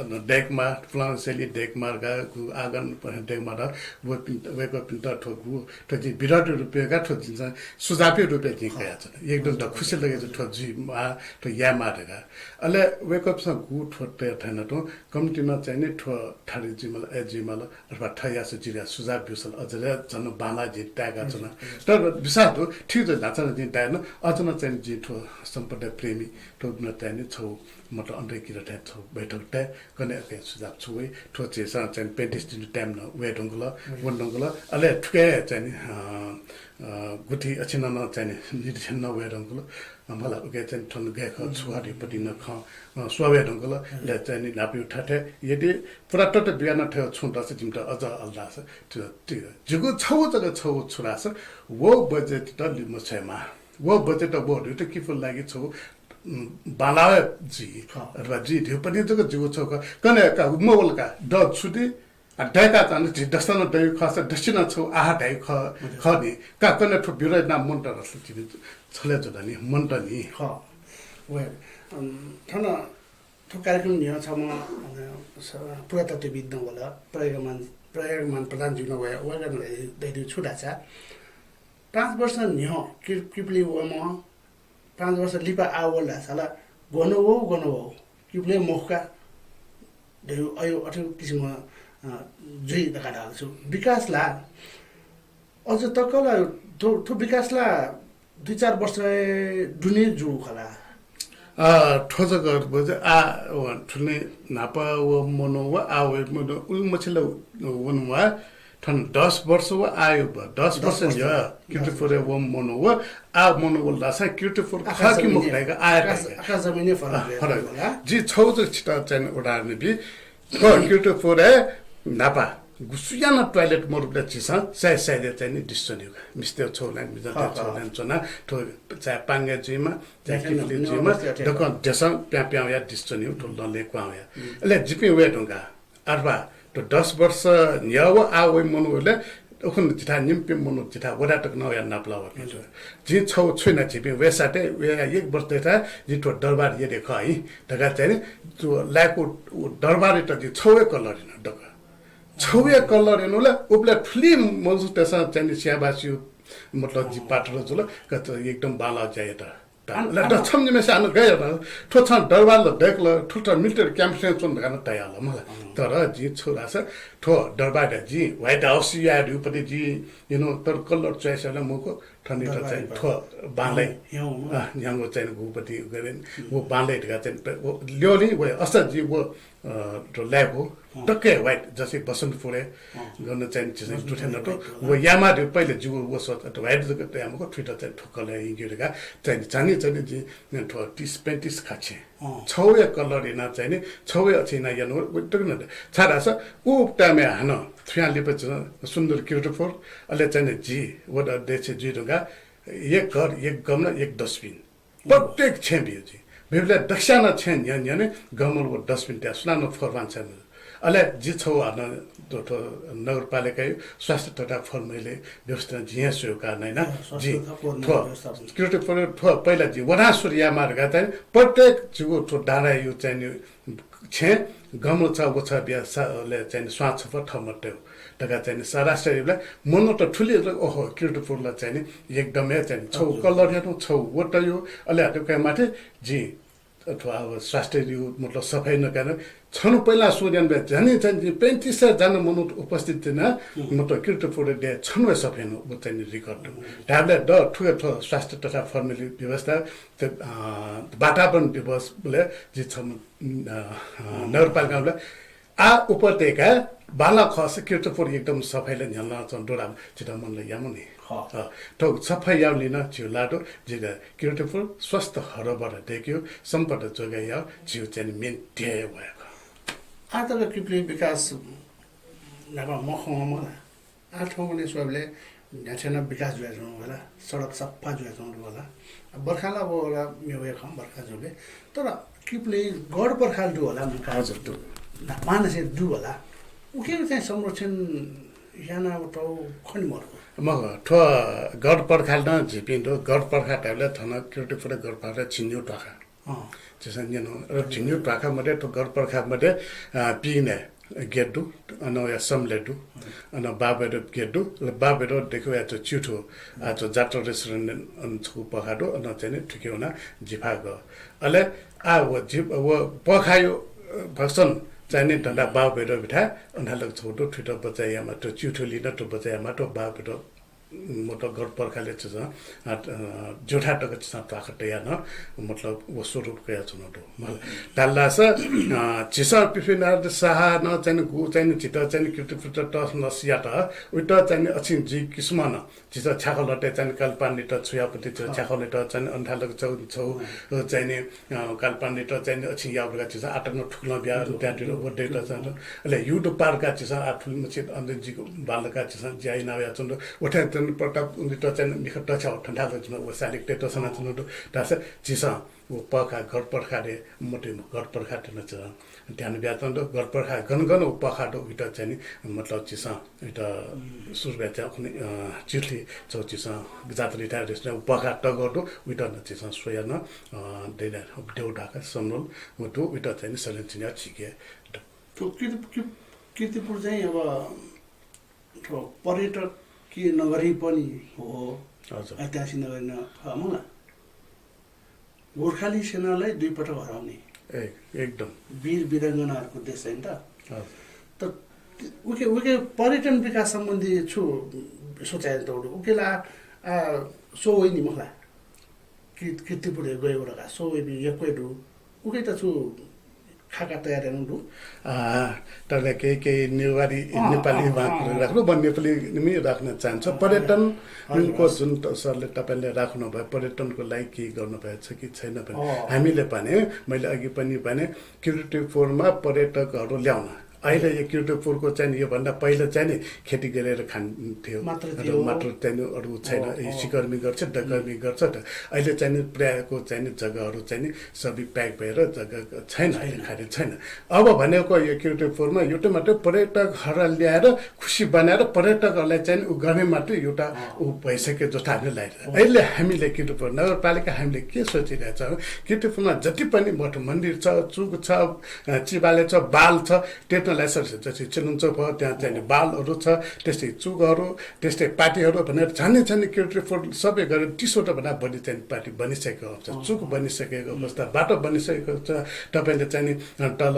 दयेकेमाः, पुलांशैली दयेकेमाः धकाः, गु आँगन दयेकेमाः धकाः, वय्कःपिन्त, वय्कःपिन्त थ्व गु, थ्व जिं विरोधी रूपय् का, थ्व जिं चाहिँ सुझावया रूपय् जिं कयाच्वना। एकदम त खुसी लगे थ्व जुइमाः, थ्व यायेमाः धकाः। अले वय्कःपिन्सं गु थ्व तयाथाय् नं तुं कमिटीं नं चाहिँ नि थ्व थारि जुइमाल, अय् जुइमाल, अथवा थः याःसा जिं सुझाव ब्यूसाल अझ हे झन बांलाः जिं ताय्काच्वना। तर विश्वास दु, ठीक जुइ धाःसा नं जिं ताये नं, अझ नं चाहिँ जिं थ्व सम्पदा प्रेमी, थ्व नं चाहिँ नि छगू मतलब अन्तर्क्रिया थें छगू बैठक ताये, कन्हय् अकय् सुझाव छु वइ, थ्व झीसं चाहिँ पैंतिस दिन time नं वये धुंकल, वने धुंकल। अले थुके चाहिँ नि, अ, अ, गुथि अछिनं नं चाहिँ नि निरीक्षण नं वये धुंकल। मला उके चाहिँ थन गय् खः, छु खः, धइगु पति नं खँ, अ, स्वये धुंकल। ले चाहिँ नि न्हापाया थाय् यदि पुरातत्व विज्ञानं थ्व छुं दःसा जिमित अझ अल्लास, त्यो, त्यो, जिगु छगू जक छगू छु धाःसा, व budget त लिमछ्वयेमाः। व budget व धइगु त किपुया लागि छगू, उम्, बांलाः जुइ। खः। अथवा जुइ धइगु पति जक जिगु छगू खः। कन्हय् का, मवल का, द छु दि, आ, दय्काच्वना, झी दसं नं दइगु खःसा, दसं नं छगू आः धइगु खः, हजुर। खः नि। का कन्हय् थ्व विरोध याना मन्त रस तिनि छले जुल नि, मन्त नि। खः। वे, अम, थन थ्व कार्यक्रम न्ह्यः छम्ह, अ, स-, पुरातत्वविद् नं वल, प्रज्ञामान, प्रज्ञामान प्रधान जु नं वया, वय्कलं धयादीगु छु धाःसा, पाँच वर्ष न्ह्यः कि-, किपुली वःम्ह पाँच वर्ष लिपा आः वल धाःसा ला गन वः, गन वः, किपुली मखु का धइगु अय् अथे किसिमं, अ, जुइ धकाः धाल छु। विकास ला अझ तक ला थ्व, थ्व विकास ला दुई चार वर्ष दुने जू खला। अ, थ्व जक बजे आ, व, थुलि न्हापा व मनू व आ व मनू, उलि मछि ला वन वा, थन दस वर्ष व आयु व, दस वर्ष वर्ष। न्ह्यः कीर्तिपुरय् व मनू व, आ मनू व लासा कीर्तिपुर आकाश खः कि मखु जमिन, धइगु आः आकाश, धइगु। आकाश जमिन फरक अ, फरक। होला। जि छौ जक छित चाहिँ उदाहरण बी। थ्व कीर्तिपुरय् न्हापा गु सुयां नं toilet मरुबलय् झीसं साइज साइजय् चाहिँ नि दृष्टि च्वनीगु का। मिस्त्री छौ लाइन, मिजंत ह, ह। छौ लाइन च्वना, थ्व चाहे पांगे जुइमा, चाहे मिजंत किपुली न जुइमा, बस्ती अथे दक्वं देशं प्यां प्यां वया दृष्टि च्वनीगु, थ्व लँलय् क्वहां वया। उम्। अले जिपिं वये धुंका, अथवा थ्व दस वर्ष न्ह्यः व आः वइ मनू वले, उखुन्हु जिथाय् निम्हपिं मनू जिथाय् वदा तक नं वया नापलाः वःपिं दु। हजुर। जिं छौ छुइना झीपिं वय्साथें, वया एक वर्ष दय्साथें जिं थ्व दरबार यःथें खः हि धकाः चाहिँ नि, थ्व लाय्कू उ दरबारयात जिं छौ हे colour याना दक्व। छौ हे colour याना वल, उबलय् थुलि मनूतय्सं चाहिँ नि स्याबासियु मतलब जि पात्र जुल, कत एकदम बांलाः ज्या यात। अन-, अले अन- द छम्ह निम्हय्सिनं गय् यात, थ्व छं दरबार ला दय्कल, थ्व त military camp थें च्वन धकाः नं तयाल मला। अँ। तर जिं छु धाःसा, थ्व दरबार जिं White House याये धुपति जिं, you know, तर colour choice याना मखु, थनित दरबार चाहिँ बा-, थ्व बांलाइ। ह्याउँ, ह्याउँ। अँ, ह्याउँगु चाहिँ गुपति गरे, हम्म। व बांलाइ धकाः चाहिँ प-, व ल्योलि व अस जि व, अ, थ्व लाय्कू, अँ। टक्कै white, जसै बसन्तपुरय् अँ। गन चाहिँ झीसं बसन्तपुर दुथ्यां नतु, white होला। व यामा धुइ पहिले जिगु व सोच, अ, white जक तया मखु, थुइत चाहिँ थ्व colour यंके धकाः चाहिँ नि, चाहिँ नि, चाहिँ नि जि थ्व तीस पैंतीस खाछि। अँ। छौ हे colour याना चाहिँ नि, छौ हे अथे याना यानु, व, व, तक न, छाय्धाःसा उ time-य् हानं थुयां लिपा चाहिँ सुन्दर कीर्तिपुर, अले चाहिँ नि जि, व द-, अध्यक्ष जुइ धुंकाः एक घर, एक गमला, एक dustbin। प्रत्येक छेँ बियो जि। बिबलय् दक्स्यां नं छेँ न्ह्यः न्ह्यःने गमला व dustbin तया सुनानं फोहोर वांछ्वये मज्यू। अले जि छौ हानं थ्व, थ्व नगरपालिकाया स्वास्थ्य तथा फोहोर मैलाया व्यवस्था जिं हे स्वयेका नयाना। अँ, स्वास्थ्य जि तथा फोहोर मैला थ्व व्यवस्थापन। कीर्तिपुर थ्व पहिला जि वनाः सुरु यायेमाः धकाः चाहिँ प्रत्येक जिगु थ्व डाँडाया चाहिँ नि छेँ गमला छ व छ बिया सा-, ले चाहिँ नि स्वां छपु थः मते हो धकाः चाहिँ नि सरासरी बेला मनूत थुलि जक, ओहो, कीर्तिपुर ला चाहिँ नि एकदम हे चाहिँ नि छौ हजुर। Colour यात, छौ व तयो, अले हाते कय् माथि जि अथवा अब स्वास्थ्य दिउ, मतलब सफाइ नकयाना छन्हु पहिला सुरु याना बे झन्डै चाहिँ नि पैंतीस सय जना मनूत उपस्थित जुयाः हुँ। मतलब कीर्तिपुर देय् छन्हु हे सफाइ न, व चाहिँ नि record दु। हुँ। धायेबलय् द थुके थ्व स्वास्थ्य तथा फोहोर मैला व्यवस्था, त, अ, वातावरण दिवस बलय् जि छम्ह, अ, अ, हुँ। नगरपालिका बलय् आ उपत्यका बांलाः खःसा कीर्तिपुर एकदम सफाइ ले न्ह्यानाच्वंगु दु ला, झीत मनले यामु नि। हँ। अ, थ्व सफाइ याउलिं नं झीगु ला दु, झीत कीर्तिपुर स्वस्थ हरोभरो दय्केगु, सम्पदा जोगाइ याउ, झीगु चाहिँ नि main ध्येय वया खः। आः तक किपुली विकास न्हापा मखंम्ह ला। आः थौंकन्हय् स्वयेबलय् न्ह्याथें नं विकास जुयाच्वंगु होला, सडक सफा जुयाच्वंगु दु होला। बर्खा ला व ला मेवय् खं, बर्खा जूबलय्। तर किपुली गढ पर्खाल दु होला, मुका हजुर, दु। न्हापांनिसें दु होला। उखें चाहिँ संरक्षण यानातःगु खने मदु। मखु, थ्व गढ पर्खाल नं झीपिं दु। गढ पर्खाल धाइबलय् थन कीर्तिपुरय् गढ पर्खाल झिंन्यू ध्वाखा। अँ। झीसं न्यन। र झिंन्यू ध्वाखा मध्ये थ्व गढ पर्खाल मध्ये, अ, पिगनय् गेट दु, अन वया समलय् दु, अन बाबय् गेट दु। ल बाबय् देखि वया च्युथु, आ, च्वं जात्रा रेस्टुरेन्ट अन छगू पखा दु, अन चाहिँ नि थुखे वना जिफा ग। अले आ व जि-, व पखायो, अ, भक्सन चाहिँ नि धन्दा बाबय् बिथा अन लग छगू दु, थुइत बचय् यायेमाः, थ्व च्युथुलिं नं थ्व बचय् यायेमाः, थ्व बाबय् मतलब गढ पर्खालय् झीसं, अ, अ, ज्योथा तक झीसं ध्वाखा तयाः नं, मतलब व स्वरूप कयाच्वनागु दु। धाल धाःसा, अ, झीसं पृथ्वीनारायण शाह नं चाहिँ गु चाहिँ झीत चाहिँ कीर्तिपुरय् तहस नहस यात, उइत चाहिँ अछिं जुइ किसिमं नं झीसं छ्याखलतय् चाहिँ कालपानित छुयापति झीसं छ्याखलतय् चाहिँ अन थालक छगू, छगू, अ, चाहिँ अ, कालपानित चाहिँ अछिं याःगु धकाः झीसं आतंक थुकलं बिया, बियादिल, व दय्‌त चाहिँ। अले युद्ध पार का झीसं आ थुलिमछि अन जिगु बालका झीसं ज्या यानावयाच्वनागु दु। व थें चाहिँ प्रतापनित चाहिँ मिखा तछ्याः थन्थालक झीसं व सालिक तय्‌त सनाच्वनागु दु। धाःसा झीसं व पखा गढ पर्खालय् मते गढ पर्खालय् नं झीसं ध्यान बियाच्वनागु दु। गढ पर्खाल गन गन व पखा दु उइत चाहिँ नि मतलब झीसं उइत सुरुवात चाहिँ अखुनि, अ, चिठ्ठी छगू झीसं जात्रा रेस्टुरेन्ट पखा तक दु, उइत नं झीसं स्वयाः नं, अ, दय्‌दा देउ ढाका समनोल व दु, उइत चाहिँ नि संरक्षण याः झीके दु। थ्व कीर्ति-, की-, कीर्तिपुर चाहिँ अब थ्व पर्यटकीय नगरी पनि हो, हजुर। ऐतिहासिक नगरी नं खः मला। गोर्खाली सेनालाई दुई पटक हराउने। ए, एकदम। वीर वीराङ्गनाहरूको देश, होइन त? हजुर। त उके, उके पर्यटन विकास सम्बन्धी छु सोचाइ तौडु? उके ला, आ, सो वइ नि मखु ला? कि, कीर्तिपुरय् गयेगु धकाः सो वइपिं यक्व दु। उके त छु खाका तयार यानागु दु। आ, तर केही, केही नेवारी, अँ, नेपाली अँ, उहाँको अँ, राख्नु, म नेपाली निम्ति राख्न चाहन्छु। अँ, पर्यटनको हजुर। जुन त सरले तपाईँले राख्नुभयो, पर्यटनको लागि के गर्नुभएको छ कि छैन भने अँ। हामीले भने, मैले अघि पनि भने, कीर्तिपुरमा पर्यटकहरू ल्याउन। अहिले यो कीर्तिपुरको चाहिँ नि योभन्दा पहिला चाहिँ नि खेती गरेर खान्थ्यो। मात्र र थियो। मात्र चाहिँ नि अरू छैन। अँ, ए, अँ। सिकर्मी गर्छ, डकर्मी गर्छ त। अहिले चाहिँ नि प्रायःको चाहिँ नि जग्गाहरू चाहिँ नि सबै pack भएर जग्गा छैन, अहिले छैन। खाली छैन। अब भनेको यो कीर्तिपुरमा एउटा मात्रै पर्यटकहरूलाई ल्याएर खुसी बनाएर पर्यटकहरूलाई चाहिँ नि उ गर्ने मात्रै एउटा अँ। उ भइसके जस्तो हामीले लागिरहेको छ। अँ। अहिले हामीले कीर्तिपुर नगरपालिका हामीले के सोचिरहेछ भने, कीर्तिपुरमा जति पनि मठ मन्दिर छ, चुक छ, अ, चिबाले छ, बाल छ, त्यतालाई सर जस्तै चेलुङ चोक भयो, त्यहाँ चाहिँ नि बालहरू छ, त्यस्तै चुकहरू, त्यस्तै पाटीहरू भनेर झन्डै झन्डै कीर्तिपुर सबै गरेर तीसवटा भन्दा बढी चाहिँ पाटी बनिसकेको अवस्था, अँ। चुक बनिसकेको अवस्था, बाटो बनिसकेको छ। तपाईँले चाहिँ नि, अ, तल,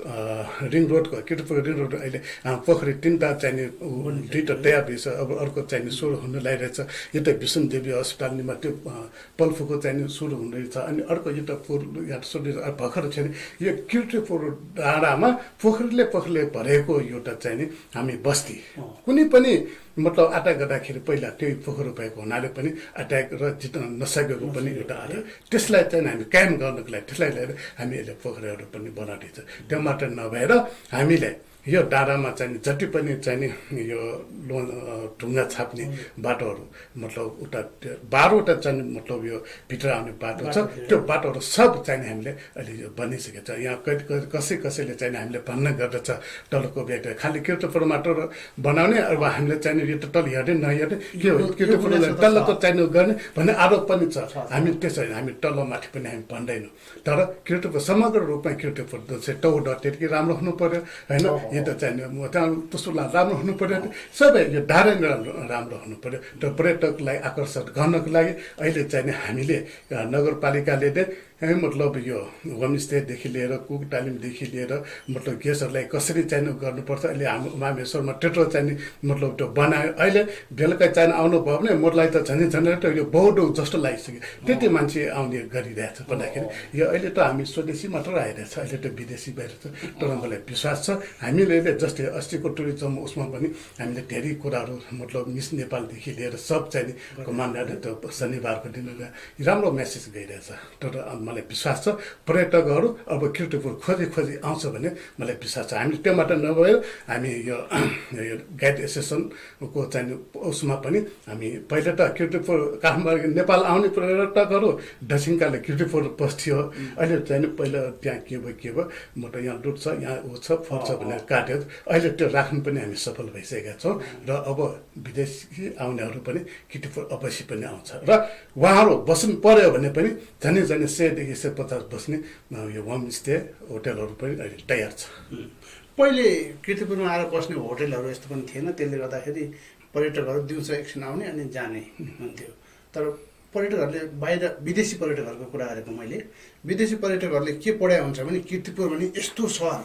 अ, रिङ रोडको, कीर्तिपुर रिङ रोड अहिले, अ, पोखरी तिनवटा चाहिँ नि, उ, बनिसकेको दुईवटा छ। तयार भइसक्यो। अब अर्को चाहिँ नि सुरु हुन लागिरहेछ। यो त विष्णु देवी अस्पताल निम्ति, अ, पल्फुको चाहिँ नि सुरु हुँदैछ। अनि अर्को यो त पुल या त सुरु, अ, भर्खर चाहिँ नि यो कीर्तिपुर डाँडामा पोखरीले पोखरीले भरेको यो त चाहिँ नि हामी बस्ती। अँ। कुनै पनि मतलब आटा गर्दाखेरि पहिला त्यही पोखरी भएको हुनाले पनि attack र जित्न नसकेको पनि नसकेको एउटा आधार। है। त्यसलाई चाहिँ हामी कायम गर्नको लागि, त्यसलाई लिएर हामी यसले पोखरीहरू पनि बनाउँदैछ। त्यो मात्र नभएर हामीले यो डाँडामा चाहिँ नि जति पनि चाहिँ नि यो लोन, अ, ढुङ्गा छाप्ने अँ। बाटोहरू, मतलब उता त्यो बाह्रवटा चाहिँ नि मतलब यो भित्र आउने बाटो छ, बाटो थियो। त्यो बाटोहरू सब चाहिँ नि हामीले अहिले यो बनिसकेको छ। यहाँ कै-, कै-, कसै कसैले चाहिँ नि हामीले भन्न गर्दछ, तलको व्यक्ति खालि कीर्तिपुर मात्र बनाउने, अब हामीले चाहिँ नि यो त तल हेर्ने नहेर्ने, के हो, यो, यो कीर्तिपुर गुनासो त तलको छ। चाहिँ नि गर्ने भन्ने आरोप पनि छ। छ, छ। हामी त्यसो होइन, हामी तल माथि पनि हामी भन्दैनौँ। तर कीर्तिपुर, समग्र रूपमा कीर्तिपुर चाहिँ चौध त्यतिकै राम्रो हुनु पर्यो, होइन? अँ। यो त चाहिँ नि म त्यहाँ तुसुला राम्रो हुनु पर्यो, अँ। सबै यो डाँडा नै राम्रो, राम्रो हुनु पर्यो। त पर्यटकलाई आकर्षण गर्नको लागि अहिले चाहिँ नि हामीले, अ, नगरपालिकाले नै, है, मतलब यो homestayदेखि लिएर, कुक तालिमदेखि लिएर, मतलब guestहरूलाई कसरी चाहिँ नि गर्नुपर्छ, अहिले हाम्रो मामेश्वरमा त्यत्रो चाहिँ नि मतलब त्यो बनायो। अहिले बेलुका चाहिँ नि आउनुभयो भने मलाई त झनै झनै त यो बहुत जस्तो लागिसक्यो। त्यति अँ। मान्छे आउने गरिरहेछ भन्दाखेरि अँ। यो अहिले त हामी स्वदेशी मात्र आइरहेछ, अहिले त विदेशी बाहिर छ। तर अँ। मलाई विश्वास छ, हामीले अहिले जस्तै अस्तिको tourism उसमा पनि हामीले धेरै कुराहरू, मतलब Miss नेपालदेखि लिएर सब चाहिँ नि बढे। कमान्डर त शनिबारको दिन एउटा राम्रो message गइरहेछ। तर अब मलाई विश्वास छ। पर्यटकहरू अब कीर्तिपुर खोजी खोजी आउँछ भन्ने मलाई विश्वास छ। हामीले त्यो मात्र नभएर हामी यो, यो गाइड एसोसिएसनको चाहिँ उसमा पनि हामी पहिले त कीर्तिपुर, काठमाडौँ, नेपाल आउने पर्यटकहरू दक्षिणकाले कीर्तिपुर बस्थ्यो। अहिले चाहिँ नि पहिला त्यहाँ के भयो के भयो, म त यहाँ लुट्छ, यहाँ ऊ छ, फुट्छ भनेर काट्यो। अहिले त्यो राख्नु पनि हामी सफल भइसकेका छौँ र अब विदेशी आउनेहरू पनि कीर्तिपुर अवश्य पनि आउँछ र उहाँहरू बस्नु पर्‍यो भने पनि झन्डै झन्डै सयदेखि सय पचास बस्ने, अ, यो होमस्टे होटलहरू पनि अहिले तयार छ। पहिले कीर्तिपुरमा आएर बस्ने होटलहरू यस्तो पनि थिएन, त्यसले गर्दाखेरि पर्यटकहरू दिउँसो एकछिन आउने अनि जाने हुन्थ्यो। तर पर्यटकहरूले, बाहिर विदेशी पर्यटकहरूको कुरा गरेको मैले, विदेशी पर्यटकहरूले के पढाइ हुन्छ भने कीर्तिपुर भने यस्तो सहर,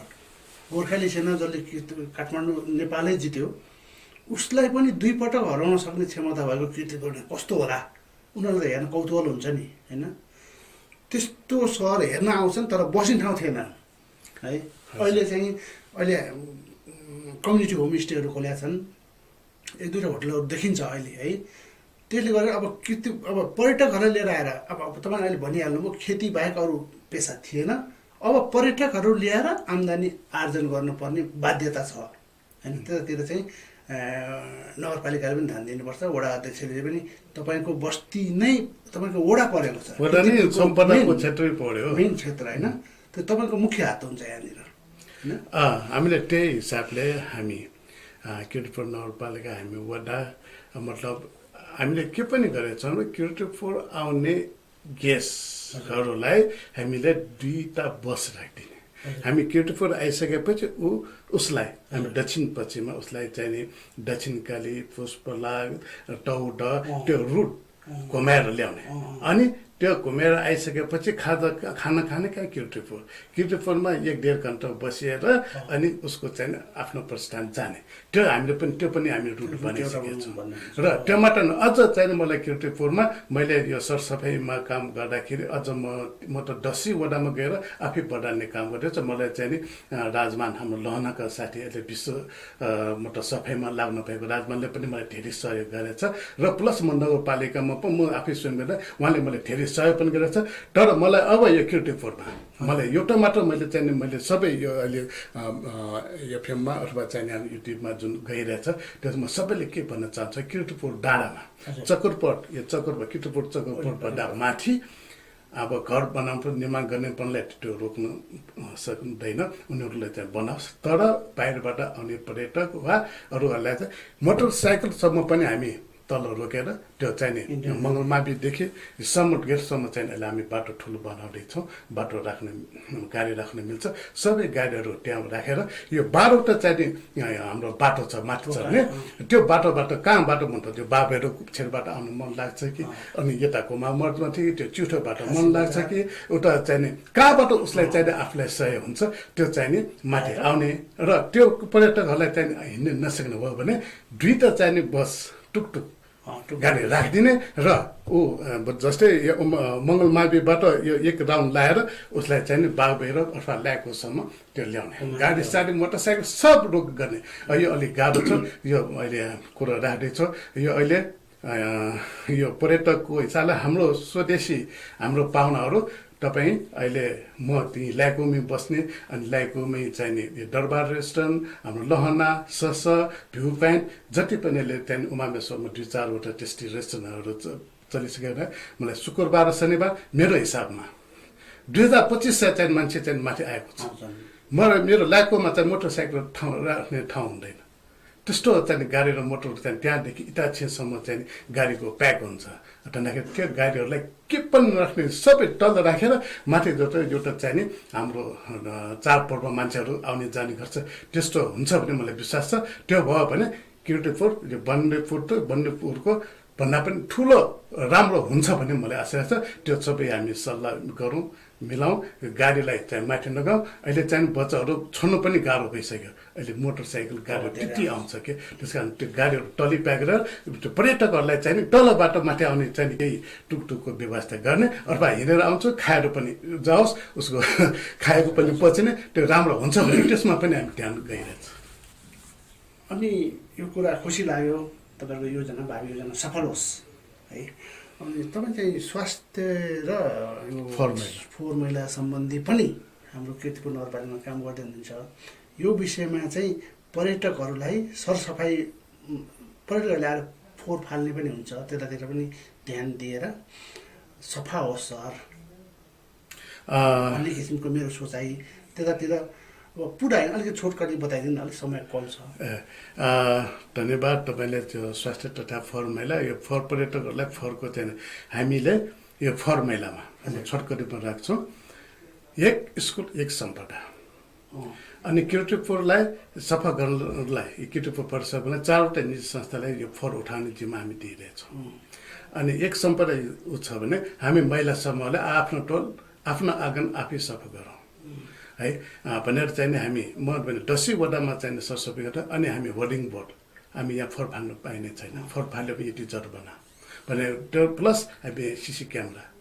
गोर्खाली सेना जसले कीर्ति-, काठमाडौँ नेपालै जित्यो, उसलाई पनि दुई पटक हराउन सक्ने क्षमता भएको कीर्तिपुर भने कस्तो होला? उनीहरूलाई हेर्न कौतूहल हुन्छ नि, होइन? त्यस्तो सहर हेर्न आउँछन्, तर बस्ने ठाउँ थिएन है। हजुर। अहिले चाहिँ, अहिले, उम्, कम्युनिटी होमस्टेहरू खोल्या छन्, एक दुईवटा होटलहरू देखिन्छ अहिले है। त्यसले गर्दा अब कीर्ति-, अब पर्यटकहरूलाई लिएर आएर, अब, अब तपाईँले अहिले भनिहाल्नुभयो, खेती बाहेक अरू पेसा थिएन। अब पर्यटकहरू ल्याएर आम्दानी आर्जन गर्नुपर्ने बाध्यता छ, होइन? त्यतातिर चाहिँ, अ, नगरपालिकाले पनि ध्यान दिनुपर्छ, वडा अध्यक्षले पनि। तपाईँको बस्ती नै तपाईँको वडा परेको छ। वडा नै कीर्तिपुरको सम्पदाको main, क्षेत्रै पर्‍यो। Main क्षेत्र, होइन? त्यो तपाईँको मुख्य हात हुन्छ यहाँनिर, होइन? अँ, हामीले त्यही हिसाबले हामी, अँ, कीर्तिपुर नगरपालिका, हामी वडा, मतलब, हामीले के पनि गरेका छौँ, कीर्तिपुर आउने गेस्टहरूलाई हामीले दुईटा बस राखिदिने। हजुर। हामी कीर्तिपुर आइसकेपछि ऊ, उसलाई हामी हजुर। दक्षिण पश्चिममा उसलाई चाहिँ नि दक्षिणकाली, पुष्पला, टौड, अँ। त्यो route अँ। घुमाएर ल्याउने। अँ। अनि त्यो घुमेर आइसकेपछि खाजा, खाना खाने कहाँ? कीर्तिपुर। कीर्तिपुरमा एक डेढ घन्टा बसिएर अँ। अनि उसको चाहिँ नि आफ्नो प्रस्थान जाने। त्यो हामीले पनि, त्यो पनि हामी route बनाइसकेका छौँ। र त्यो मात्र न, अझ चाहिँ नि मलाई कीर्तिपुरमा मैले यो सरसफाइमा काम गर्दाखेरि अझ म, म त दसै वडामा गएर आफै बढार्ने काम गर्दैछु। मलाई चाहिँ नि, अँ, राजमान, हाम्रो लहनाका साथीहरूले विश्व, अँ, मतलब सफाइमा लाग्नुभएको राजमानले पनि मलाई धेरै सहयोग गरेछ। र plus म नगरपालिकामा पनि म आफै स्वयं गर्दा उहाँले मलाई धेरै सहयोग पनि गरेछ। तर मलाई अब यो कीर्तिपुरमा मलाई एउटा मात्र, मैले चाहिँ नि, मैले सबै यो अहिले, अँ, अँ, एफएममा अथवा चाहिँ नि YouTube-मा जुन गइरहेछ, त्यसमा सबैले के भन्न चाहन्छ, कीर्तिपुर डाँडामा हजुर। चक्रपथ, यो चक्रपथ, कीर्तिपुर चक्रपथभन्दा माथि अब घर बनाउनु, निर्माण गर्ने पनलाई त्यो रोक्न, अँ, सक्दैन, उनीहरूले चाहिँ बनाओस्। तर बाहिरबाट आउने पर्यटक वा अरूहरूलाई चाहिँ मोटरसाइकलसम्म पनि हामी तल रोकेर त्यो चाहिँ नि मङ्गलमाविदेखि सम्मत गेटसम्म चाहिँ अहिले हामी बाटो ठुलो बनाउँदैछौँ। बाटो राख्ने, गाडी राख्न मिल्छ। सबै गाडीहरू त्यहाँ राखेर यो बाह्रवटा चाहिँ नि, अँ, हाम्रो बाटो छ माथि चढ्ने। त्यो बाटोबाट कहाँ बाटो भन्छ, त्यो बाबैरो क्षेत्रबाट आउन मन लाग्छ कि, अनि यता कुमारमर्दमा थियो कि, त्यो चिउठो बाटो मन लाग्छ कि, उता चाहिँ नि कहाँबाट उसलाई चाहिँ नि आफूलाई सय हुन्छ, त्यो चाहिँ नि माथि आउने। र त्यो पर्यटकहरूलाई चाहिँ नि हिँड्न नसक्ने भयो भने दुईटा चाहिँ नि बस, टुकटुक अँ, टुक गाडी राखिदिने र ऊ, अ, ब-, जस्तै यो, अम, अ, मङ्गलमाविबाट यो एक round लाएर उसलाई चाहिँ नि बाघभैरव अथवा ल्याय्कुसम्म त्यो ल्याउने। गाडी साडी मोटरसाइकल सब रोक गर्ने। अ, यो अलिक गाह्रो छ, यो अहिले कुरा राख्दैछु। यो अहिले, अ, यो पर्यटकको हिसाबले हाम्रो स्वदेशी, हाम्रो पाहुनाहरू तपाईँ अहिले म त्यहीँ ल्याय्कुमै बस्ने, अनि ल्याय्कुमै चाहिँ नि यो दरबार restaurant, हाम्रो लहना, सस, भ्यू पोइन्ट, जति पनि अहिले त्यहाँ उमामेश्वरमा दुई चारवटा tasty restaurantहरू च-, चलिसकेको छ। मलाई शुक्रबार र शनिबार मेरो हिसाबमा दुई हजार पच्चिस सय चाहिँ मान्छे चाहिँ माथि आएको छ। हजुर। म र मेरो ल्याय्कुमा चाहिँ मोटरसाइकल ठाउँ राख्ने ठाउँ हुँदैन। त्यस्तो चाहिँ गाडी र मोटर चाहिँ त्यहाँदेखि इटाछिन्सम्म चाहिँ गाडीको pack हुन्छ। भन्दाखेरि त्यो गाडीहरूलाई के पनि नराख्ने, सबै तल राखेर माथि जस्तो एउटा चाहिँ नि हाम्रो, अ, चाडपर्व मान्छेहरू आउने जाने गर्छ, त्यस्तो हुन्छ भन्ने मलाई विश्वास छ। त्यो भयो भने कीर्तिपुर, यो बन्देपुर त, बन्देपुरको भन्दा पनि ठुलो राम्रो हुन्छ भन्ने मलाई आशा छ। त्यो सबै हामी सल्लाह गरौँ, मिलाउँ, गाडीलाई चाहिँ माथि नगाउँ। अहिले चाहिँ बच्चाहरू छोड्नु पनि गाह्रो भइसक्यो। अहिले मोटरसाइकल गाडी त्यति आउँछ के, त्यस कारण त्यो गाडीहरू तलै pack गरेर त्यो पर्यटकहरूलाई चाहिँ नि तलबाट माथि आउने चाहिँ नि केही टुकटुकको व्यवस्था गर्ने, अथवा हिँडेर आउँछ, खाएर पनि जाओस्, उसको खाएको पनि पचिने, त्यो राम्रो हुन्छ भने त्यसमा पनि हामी ध्यान गइरहेछ। अनि यो कुरा खुसी लाग्यो, तपाईँको योजना, भावी योजना सफल होस्। है। अनि तपाईँ चाहिँ स्वास्थ्य र यो फोहोर मैला। फोहोर मैला सम्बन्धी पनि हाम्रो कीर्तिपुर नगरपालिकामा काम गर्दै हुनुहुन्छ। यो विषयमा चाहिँ पर्यटकहरूलाई सरसफाइ, उम्, पर्यटकहरूले आएर फोहोर फाल्ने पनि हुन्छ, त्यतातिर पनि ध्यान दिएर सफा होस् सहर अ, भन्ने किसिमको मेरो सोचाइ। त्यतातिर अब पुरा होइन, अलिकति छोटकट बताइदिनु न, अलिक समय कम छ। ए, अ, धन्यवाद। तपाईँले त्यो स्वास्थ्य तथा फोहोर मैला, यो फोहोर पर्यटकहरूलाई फोहोरको चाहिँ हामीले यो फोहोर मैलामा हजुर। छोटकट रूपमा राख्छौँ। एक स्कुल, एक सम्पदा। अँ। अनि कीर्तिपुरलाई सफा गर्नलाई, कीर्तिपुर पौरसभालाई चारवटा निजी संस्थालाई यो फोहोर उठाउने जिम्मा हामी दिइरहेछौँ। अँ। अनि एक सम्पदा उ छ भने हामी महिला समूहले आफ्नो टोल, आफ्नो आँगन आफै सफा गरौँ। अँ। है, अँ, भनेर चाहिँ नि हामी, म भने दसै वडामा चाहिँ नि सरसफाइ गर्दा अनि हामी होर्डिङ बोर्ड, हामी यहाँ फोहोर फाल्न पाइने छैन, फोहोर फाल्यो भने यति जरिवाना भनेर, त्यो प्लस हामी सिसी क्यामेरा